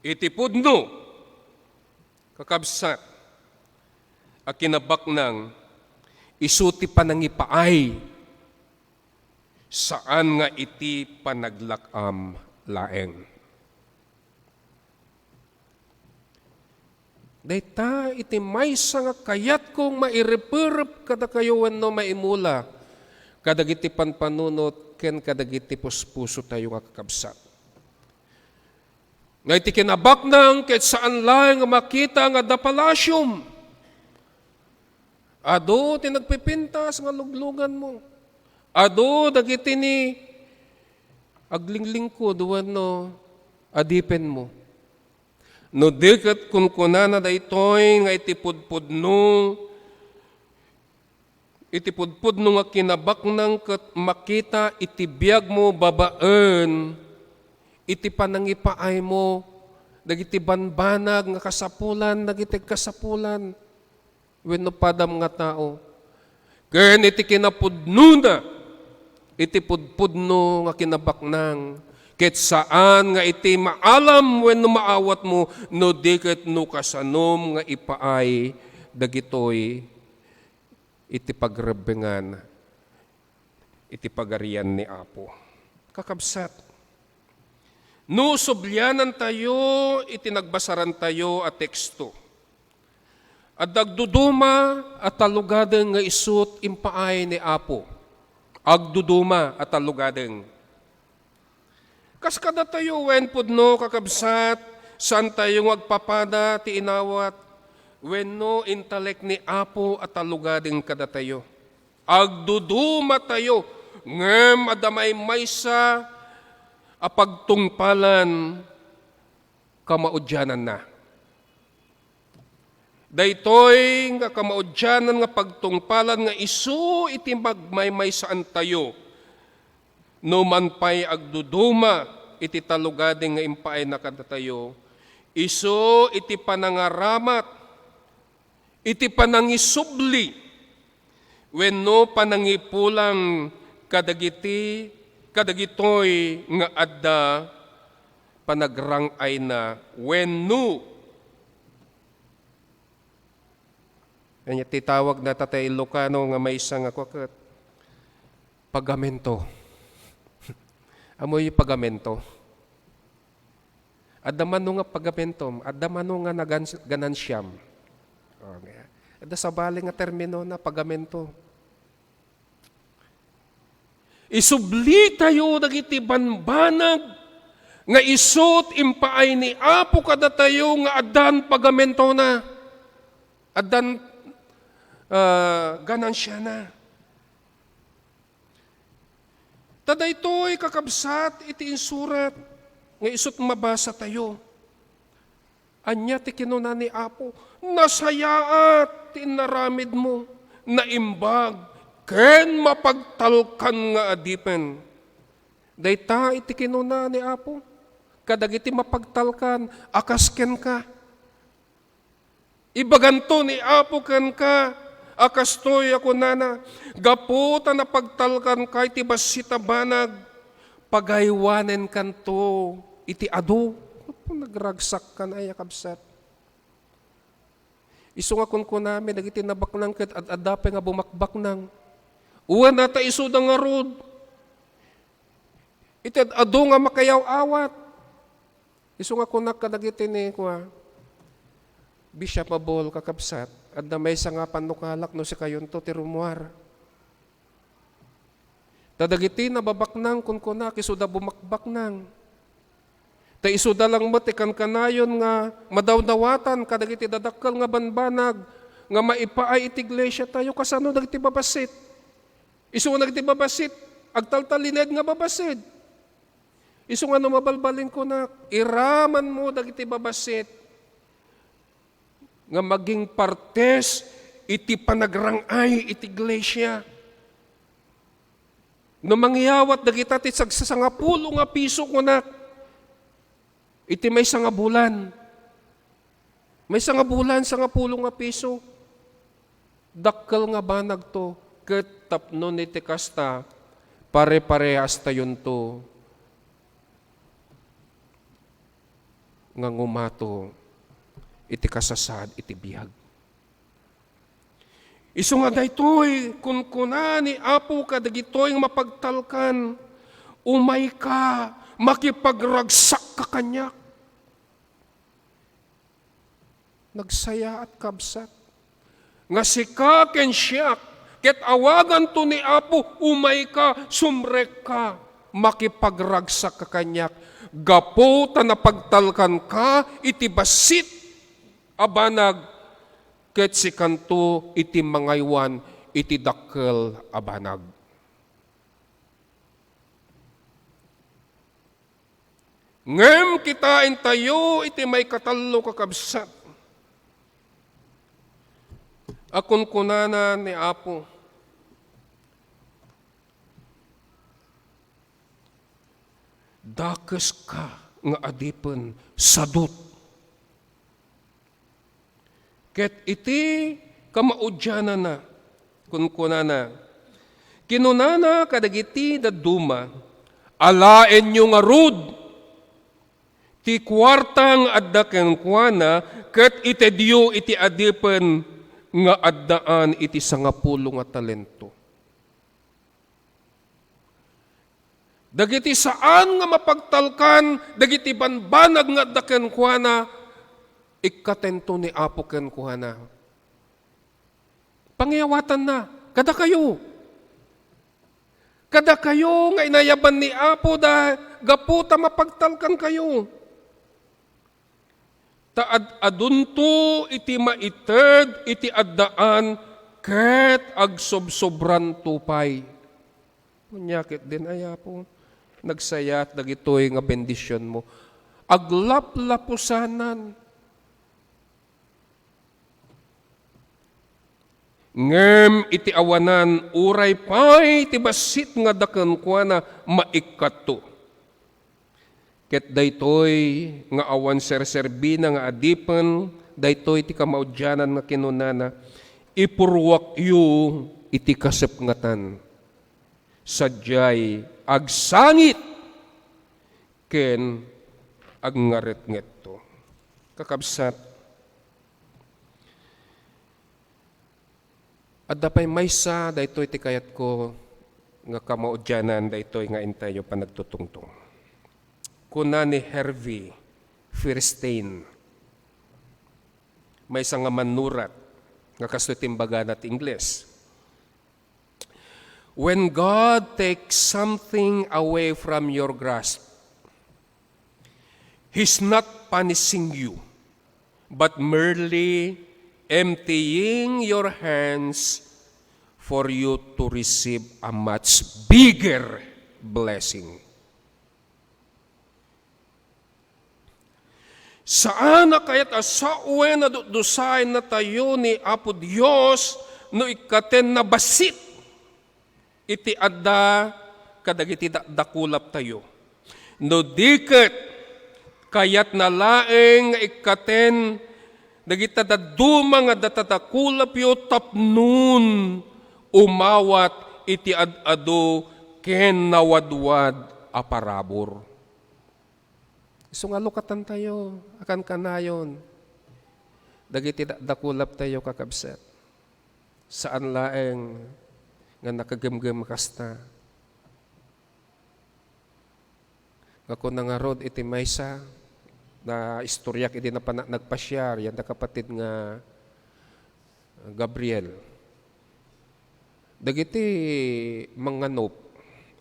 Iti pudno, kakabsat, a kinabaknang, isu ti panangipaay, saan nga iti panaglak-am laeng. Dayta iti maysa nga kayatkong maireperep kadakayo wenno maimula kadagiti panpanunot ken kadagiti puspusotayo nga kakabsat. Nga iti kinabaknang ket saan laeng nga makita nga adda palasiom. Adu ti nagpipintas nga lugluganmo. Adu dagiti ni aglingglingkod wenno adipenmo. No di ket kunkunana daytoy nga iti pudpudno, iti pudpudno nga kinabaknang ket makita iti biagmo babaen iti panangipaaymo dagiti banbanag nga kasapulan dagiti agkasapulan wenno padam nga tao. Ken iti kinapudnona, iti pudpudno nga kinabaknang, Ket saan nga iti maalam wenno maawatmo, no di ket no kasanom nga ipaay dagitoy iti pagrebbengan iti Pagarian ni Apo. Kakabsat, no sublianantayo iti nagbasarantayo a teksto, adda agduduma a tallogadeng nga isut' impaay ni Apo. Agduduma a tallogadeng. Kas kadatayo wen pudno, kakabsat, saantayo nga agpapada ti inawat wenno intalek ni Apo a tallogadeng kadatayo. Agdudumatayo, ngem adda maymaysa a pagtungpalan kamaudiananna. Daytoy nga kamaudianan nga pagtungpalan nga isu iti magmaymaysaantayo, no man pay agduduma iti tallogadeng nga impaayna kadatayo, isu iti panangaramat, iti panangisubli, wenno panangipulang kadagiti, kadagitoy nga adda panagrang-ayna wenno. Ania ti tawag na ta tay Ilocano nga maysa nga kua ket pagamento. Amoy pagamento? Adda mano nga pagamentom, adda mano nga nagan-, ganansiam. O, nga. Adda sabali nga termino na pagamento. Isublitayo dagiti banbanag nga isut' impaay ni Apo kadatayo nga addan pagamentona, addan, ah, ganansiana. Ta daytoy, kakabsat, iti insurat nga isut' mabasatayo. Ania ti kinuna ni Apo? Nasayaat ti inaramidmo, naimbag, ken mapagtalkan nga adipen. Dayta iti kinuna ni Apo kadagiti mapagtalkan a kas kenka. Ibaganto ni Apo kenka a kastoy a kunana, "Gapu ta napagtalkanka iti bassit a banag, pagaywanenkanto iti adu." Nagragsakkan aya, kabsat. Isu nga kunkunami dagiti nabaknang ket ad-adda pay nga bumakbaknang. Wen, ata isuda ngarud iti ad-adu nga makayaw-awat. Isu nga kunak kadagiti ni, kua, Bishop Abol, kakabsat, adda maysa nga pannukalak no sikayonto ti rummuar. Ta dagiti nababaknang, kunkunak, isuda bumakbaknang. Ta isuda lang met ti kankanayon nga madawnawatan kadagiti dadakkel nga banbanag nga maipaay iti iglesia tayo. Kasano dagiti babassit? Isu nga dagiti babassit, agtaltalinaed nga babassit. Isu nga no mabalbalin kunak, iramanmo dagiti babassit nga maging partes iti panagrang-ay iti iglesia. No mangyawat dagita ti sagsasangapulo nga piso, kunak, iti maysa nga bulan. Maysa nga bulan, sangapulo nga piso. Dakkel nga banagto, ket tapno iti kasta, pare-parehastayonto nga ngumato iti kasasaad iti biag. Isu nga daytoy, kunkuna ni Apo kadagitoy nga mapagtalkan, "Umayka, makipagragsakka kaniak." Nagsayaat, kabsat, nga sika ken siak, ket awaganto ni Apo, "Umayka, sumrekka, makipagragsakka kaniak, gapu ta napagtalkanka iti bassit a banag, ket sikanto iti mangaywan iti dakkel a banag." Ngem kitaentayo iti maikatallo, kakabsat, a kunkunana ni Apo, "Dakeska nga adipen sadut." Ket iti kamaudiananna, kunkunana, kinunana kadagiti dadduma, Alaenyo ngarud ti kuarta nga adda kenkuana ket itedyo iti adipen nga addaan iti sangapulo nga talento. Dagiti saan nga mapagtalkan dagiti banbanag nga adda kenkuana, ikkatento ni Apo kenkuana. Pangiyawatanna, kadakayo. Kadakayo nga inayaban ni Apo da gapu ta mapagtalkankayo. Ta ad-adunto iti maited iti addaan ket agsobsobranto pay. Ania ketdin, ay Apo, nagsayat dagitoy nga bendisionmo. Aglaplapusanan. Ngem iti awanan, uray pay ti bassit nga adda kenkuana, maikkato. Ket daytoy nga awan serserbina nga adipen, daytoy ti kamaudianan nga kinunana, "Ipurruakyo iti kasepngetan. Sadiay agsangit ken agngaretngetto." Kakabsat, adda pay maysa, daytoy ti kayatko nga kamaudianan daytoy nga intayo panagtutungtong. Kuna ni Harvey Fierstein, maysa nga mannurat nga kastoy ti imbagana ti Ingles, "When God takes something away from your grasp, He's not punishing you, but merely emptying your hands for you to receive a much bigger blessing." Saan a kayat a sawen a dutdusaennatayo ni Apo Dios no ikkatenna bassit iti adda kadagiti dakdakulaptayo. No di ket, kayatna laeng nga ikkaten dagita dadduma nga adda ta dakulapyo tapnon umawat iti ad-adu ken nawadwad a parabur. Isu nga lukatantayo, akankanayon dagiti da-, dakulaptayo, kakabsat. Saan laeng nga nakagimgim kasta. Nga kuna ngarud iti maysa, naistoryak idi napan-, nagpasiar, yan da kapatid nga Gabriel. Dagiti manganup,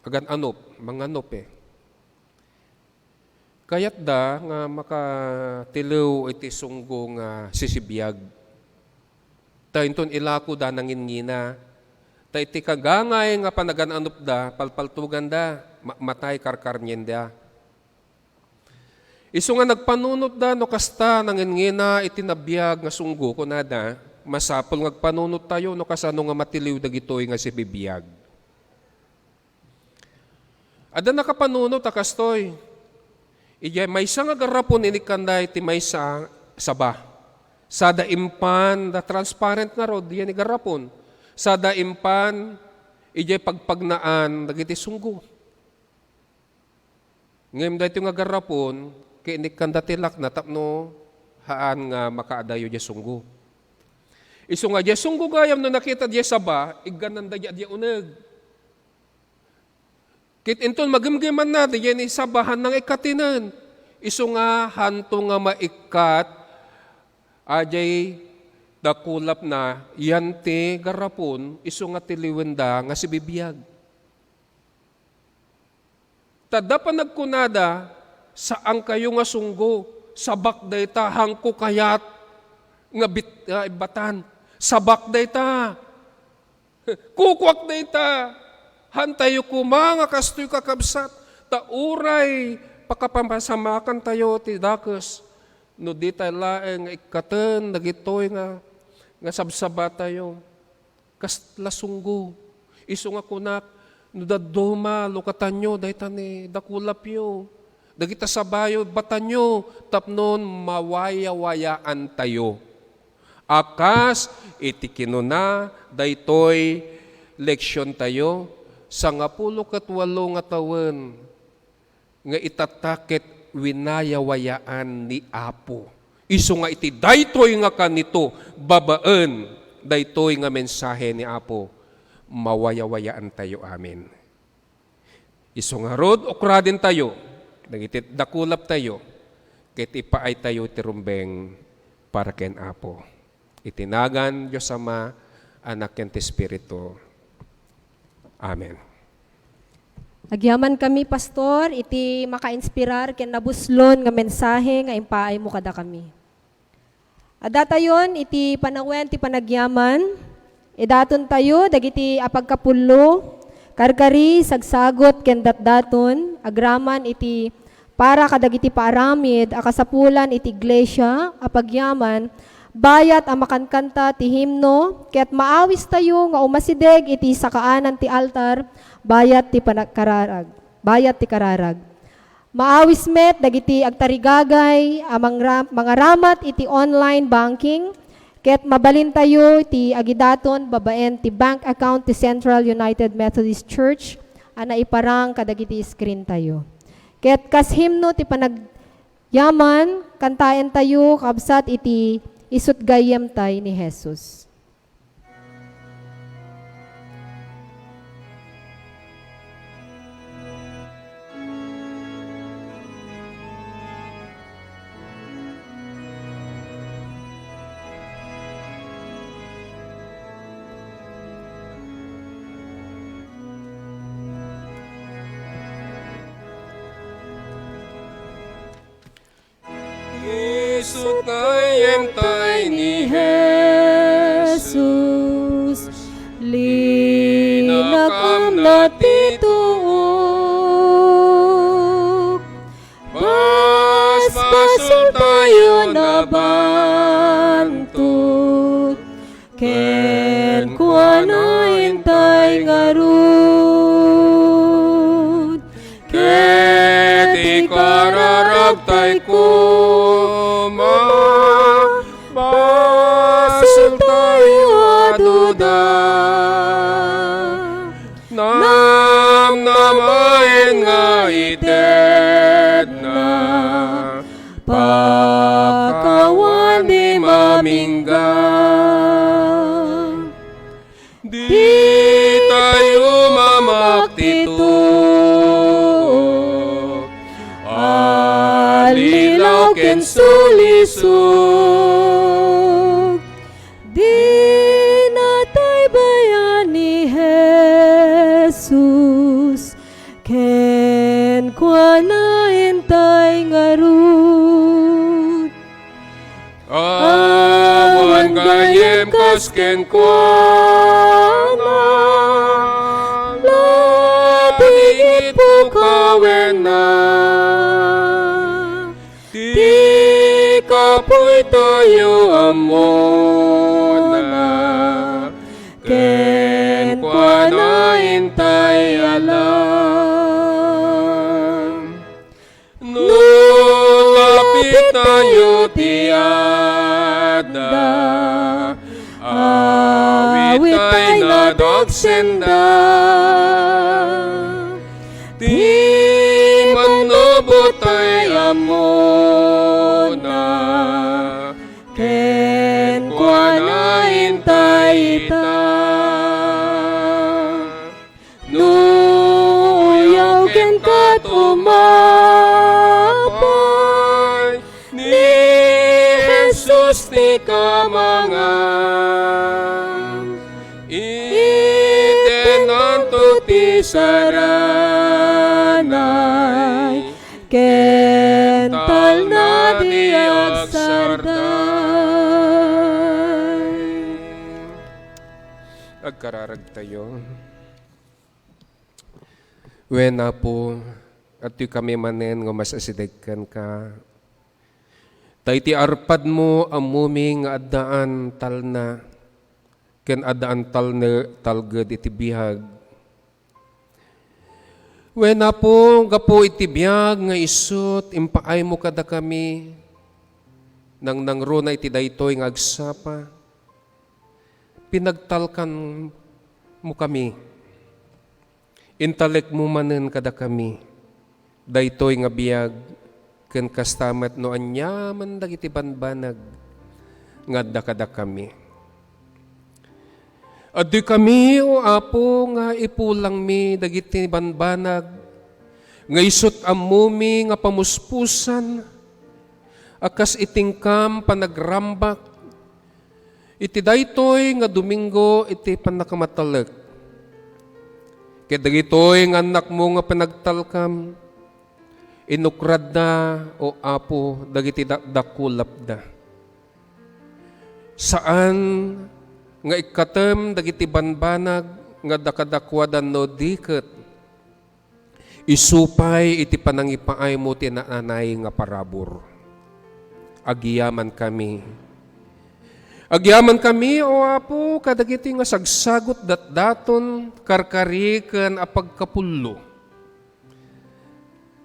agan-anup, manganup eh. Kayatda nga makatiliw iti sunggo nga sisibiag. Ta inton ilakoda nanginngina. Ta iti kagangay nga panagan-anupda, palpaltoganda, ma-, matay karkarnienda. Isu nga nagpanunotda no kasta nanginngina iti nabiag nga sunggo, kunada, masapul nga agpanunottayo no kasano nga matiliw dagitoy nga sibibiag. Adda nakapanunot a kastoy. Idiay maysa nga garrapon, inikkanda iti maysa a saba. Sada impan da transparent ngarud, diay ni garrapon. Sada impan, idiay pagpagnaan dagiti sunggo. Ngem daytoy nga garrapon, ket inikkanda ti lakna tapno haan nga makaadayo diay sunggo. Isu nga diay sunggo gayam no nakita diay saba, iggananda diay uneg. Ket inton magimgimanna, diay ni saba, haan nga ikkatinen. Isu nga hanto nga maikkat, adiay dakulapna, yan ti garrapon, isu nga tiliwenda nga sibibiag. Ta adda panagkunada, "Saankayo nga sunggo, sabak dayta, haanko kayat nga bit-, nga ibbatan. Sabak dayta. Kukuak dayta." Haantayo koma nga kastoy, kakabsat, ta uray pakapamasamakantayo ti dakes no ditay laeng nga ikkaten dagitoy nga, nga sabsabatayo. Kasla sunggo. Isu nga kunak, no dadduma, lukatanyo dayta ni dakulapyo. Dagita sabayo, batanyo, tapnon mawayawayaantayo. A kas iti kinuna daytoy leksiontayo, sangapulo ket walo nga tawen, nga itatta ket winayawayaan ni Apo. Isu nga iti daytoy nga kanito, babaen daytoy nga mensahe ni Apo, mawayawayaantayo amin. Isu ngarud, ukradentayo dagiti dakulaptayo ket ipaaytayo ti rumbeng para ken Apo. Iti nagan Dios Ama, Anak, ken ti Espiritu. Amen. Agyamankami, Pastor, iti makainspirar ken nabuslon nga mensahe nga impaaymo kadakami. Addatayon iti panawen ti panagyaman. Idatontayo dagiti apagkapullo, karkari, sagsagot, ken datdaton, agraman iti para kadagiti paaramid a kasapulan iti iglesia a pagyaman, bayat a makankanta ti himno, ket maawistayo nga umasideg iti sakaanan ti altar, bayat ti panagkararag, bayat ti kararag. Maawis met dagiti agtarigagay a mangra-, mangaramat iti online banking, ket mabalintayo ti agidaton babaen ti bank account ti Central United Methodist Church a naiparang kadagiti screen tayo. Ket kas himno ti panagyaman, kantaentayo kabsat iti Isut' Gayyem Tay ni Jesus. Isut' Gayyem Tay ni Jesus, linakamna ti tuok. Basbasoltayon a bantuk, kenkuana intay ngarud. Ket ikararagtay koma, basoltayo a duda. Namnamaen nga itedna, pakawan ni mamingga. Ditayo mamaktitok, alilaw ken sulisog. Dinatay bayan ni Jesus, kenkuana intay ngarud. Awan gayyem kas kenkuana, labing ipukawenna. Ti kapuytayo ammona, kenkuana intay alam. No lapitayo ti adda, awittay nadagsenda. Ti mannubottay ammona, kenkuana intay ita. No uyaw ken kat umapay, ni Jesus ti kamangan. Itennanto ti saranay, ken talna ti agsarday. Agkararagtayo. Wen, Apo, adtoy kami manen nga umasideg kenka. Ta iti arpadmo, ammomi nga addaan talna, ken addaan talne-, talged iti biag. Wen, Apo, gapu iti biag nga isut' impaaymo kadakami, nangnangruna iti daytoy nga agsapa, pinagtalkanmo kami. Intalekmo manen kadakami. Daytoy nga biag, ken kasta met no aniaman dagiti banbanag nga adda kadakami. Adtoykami, O Apo, nga ipulangmi dagiti banbanag nga isut' ammomi nga pamuspusan a kas iti inkam panagrambak iti daytoy nga Domingo iti pannakamatellek. Ket dagitoy nga annakmo nga panagtalkam, inukradda, O Apo, dagiti dakdakulapda. Saan nga ikkatem dagiti banbanag nga adda kadakuada no di ket isu pay iti panangipaaymo ti naanay nga parabur. Agyamankami. Agyamankami, O Apo, kadagiti nga sagsagut datdaton, karkari ken a pagkapullo.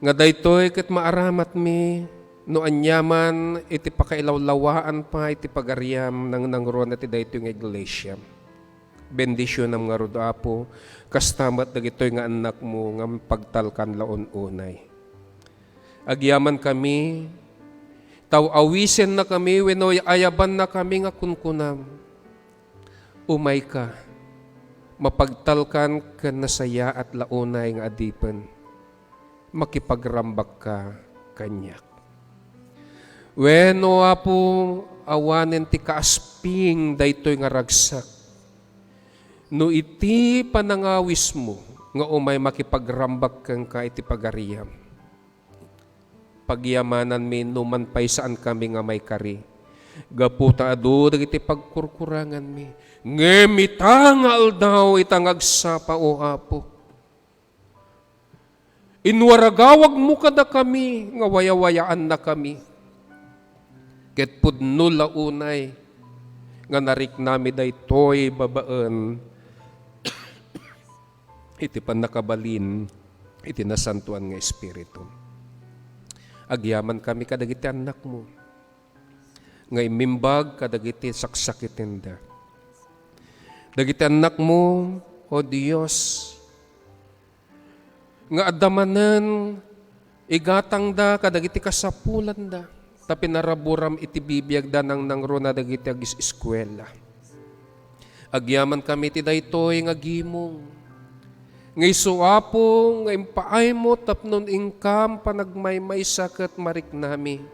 Nga daytoy ket maaramatmi no aniaman iti pakailawlawaan pay ti pagariam nangnangruna ti daytoy nga iglesia. Bendisionam ngarud, Apo, kasta met dagitoy nga annakmo nga pagtalkan la un-unay. Agyamankami, taw-awisennakami wenno ayabannakami nga kunkunam, "Umayka, mapagtalkan ken nasayaat la unay nga adipen makipagrambakka kaniak." Wen, O Apo, awanen ti kaasping daytoy nga ragsak. No iti panangawismo nga umay makipagrambak kenka iti pagariam, pagyamananmi no man pay saankami nga maikari, gapu ta adu dagiti pagkurkuranganmi. Ngem ita nga aldaw, ita nga agsapa, O Apo, inwaragawagmo kadakami nga wayawayaannakami. Ket pudno la unay nga nariknami daytoy babaen iti pannakabalin iti Nasantoan nga Espiritu. Agyamankami kadagiti annakmo nga immimbag kadagiti saksakitenda. Dagiti annakmo, O Dios, nga adda manen igatangda kadagiti kasapulanda, ta pinaraburam iti bibiagda nangnangruna dagiti agis-eskuela. Agyamankami ti daytoy nga gimong, nga isu, Apo, nga impaaymo tapno inkam panagmaymaysa ket mariknami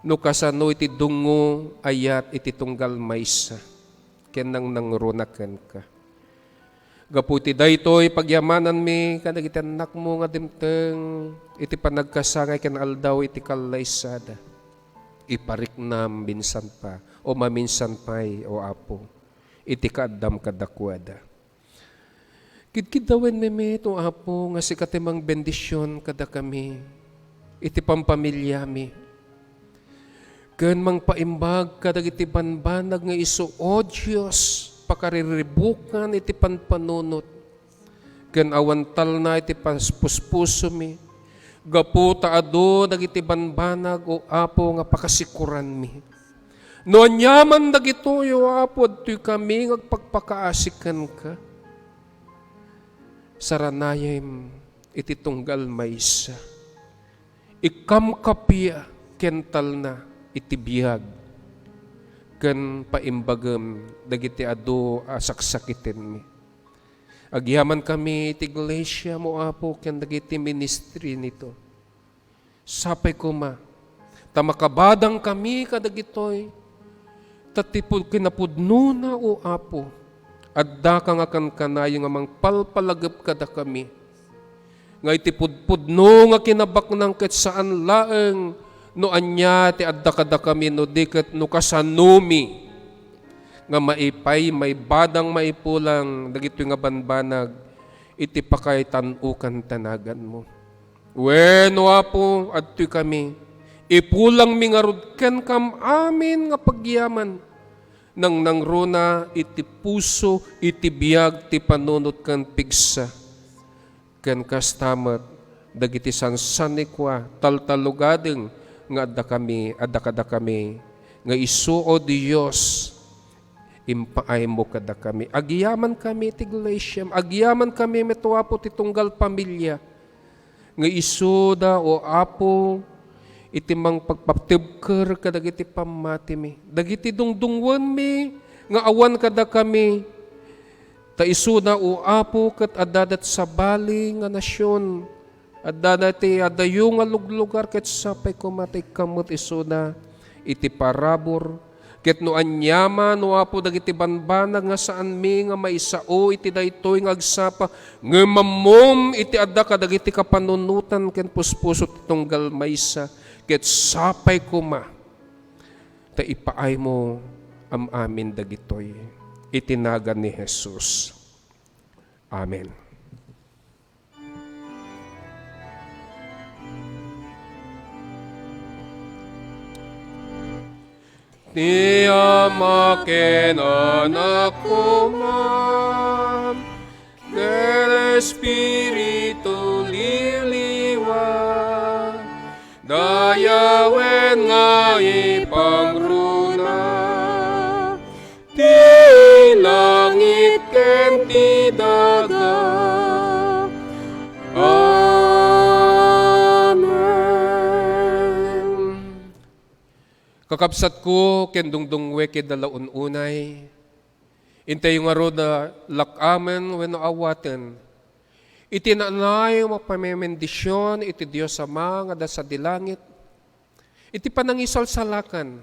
no kasano iti dungngo, ayat iti tunggal maysa ken nangnangruna kenka. Gapu iti daytoy, pagyamananmi kadagiti annakmo nga dimteng iti panagkasangay ken aldaw iti kallaysada. Ipariknam minsan pa, o maminsan pay, O Apo, iti kaaddam kadakuada. Kidkiddawenmi met, O Apo, nga sika ti mangbendision kadakami iti pampamiliami, ken mangpaimbag kadagiti banbanag nga isu, O Dios, pakariribukan iti panpanunot ken awan talna iti pas-, puspusomi, gapu ta adu dagiti banbanag, O Apo, nga pakasikoranmi. No aniaman dagitoy, O Apo, adtoykami nga agpakpakaasi kenka. Saranayem iti tunggal maysa. Ikkam kappia ken talna iti biag ken paimbagem dagiti adu a saksakitenmi. Agyamankami iti iglesia mo, Apo, ken dagiti ministry nito. Sapay koma ta makabadangkami kadagitoy, ta ti pud-, kinapudnona, O Apo, addaka nga kankanayon nga mangpalpalagip kadakami. Nga iti pudpudno nga kinabaknang ket saan laeng no ania ti adda kadakami no di ket no kasanomi nga maipay, maibadang, maipulang dagitoy nga banbanag iti pakaitan-okan ti naganmo. Wen, O Apo, adtoykami. Ipulangmi ngarud kenkam amin nga pagyaman. Nangnangruna iti puso, iti biag, ti panunot ken pigsa. Ken kasta met, dagiti sansanikua, taltallo gadeng nga adda kami, adda kadakami, nga isu, O Dios, impaaymo kadakami. Agyamankami iti iglesiam, agyamankami met, O Apo, ti tunggal pamilia. Nga isuda, O Apo, iti mangpagpatibker kadagiti pammatimi, dagiti dungdungngoenmi nga awan kadakami, ta isuda, O Apo, ket adda dat sabali nga nasion, adda dati adayo nga luglugar, ket sapay koma ta ikkan met isuda iti parabur. Ket no aniaman, O Apo, dagiti banbanag nga saanmi nga maisao iti daytoy nga agsapa, ngem ammom iti adda kadagiti kapanunotan ken puspuso ti tunggal maysa, ket sapay koma ta ipaaymo am-amin dagitoy iti nagan ni Jesus. Amen. Ti Ama ken Anak koma, ken Espiritu liwliwa, dayawen nga ipangruna ti langit ken ti daga. Amen. Kakabsatko ken dungdungngoek ida la un-unay, intayo ngarud a lak-amen wenno awaten iti naanay a mapamemendisyon iti Dios Ama nga adda sadi langit, iti panangisalsalakan,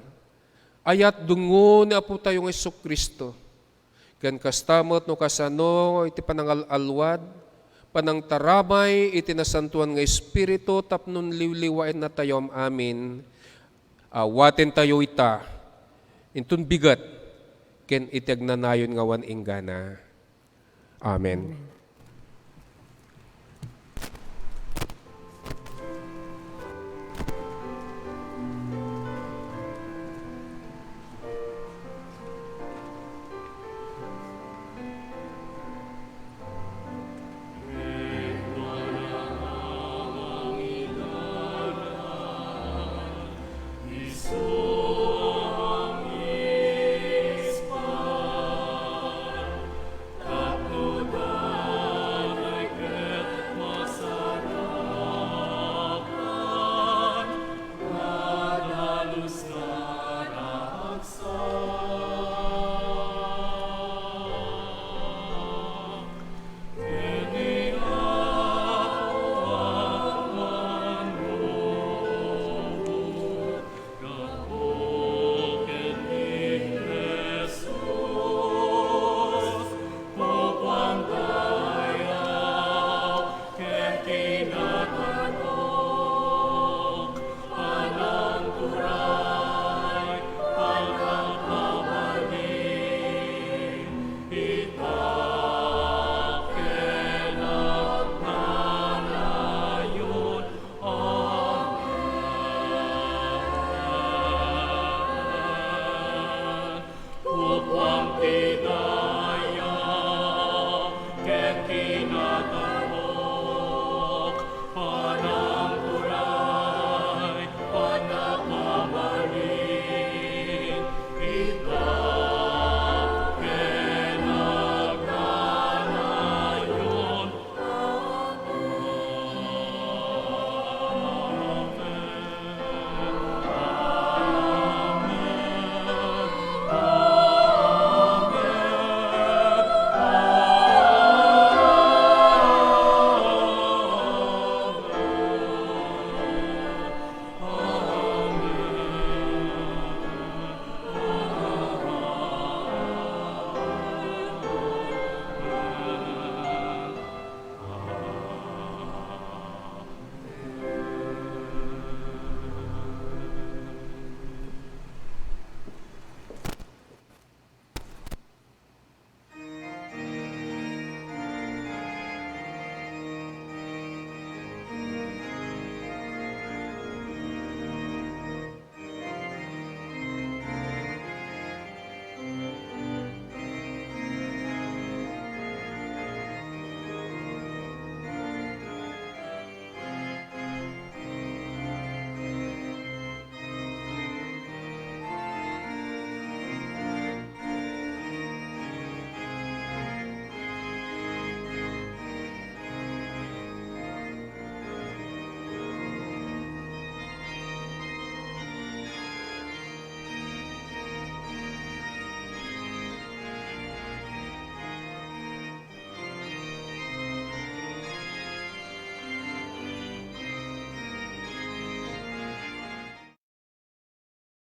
ayat dungo ni Apotayo nga Jesu-Cristo, ken kasta met no kasano iti panangal-alwad, panangtarabay iti Nasantoan nga Espiritu tapno liwliwaennatayo am-amin, awatentayo ita inton bigat ken iti agnanayon nga awan inggana. Amen.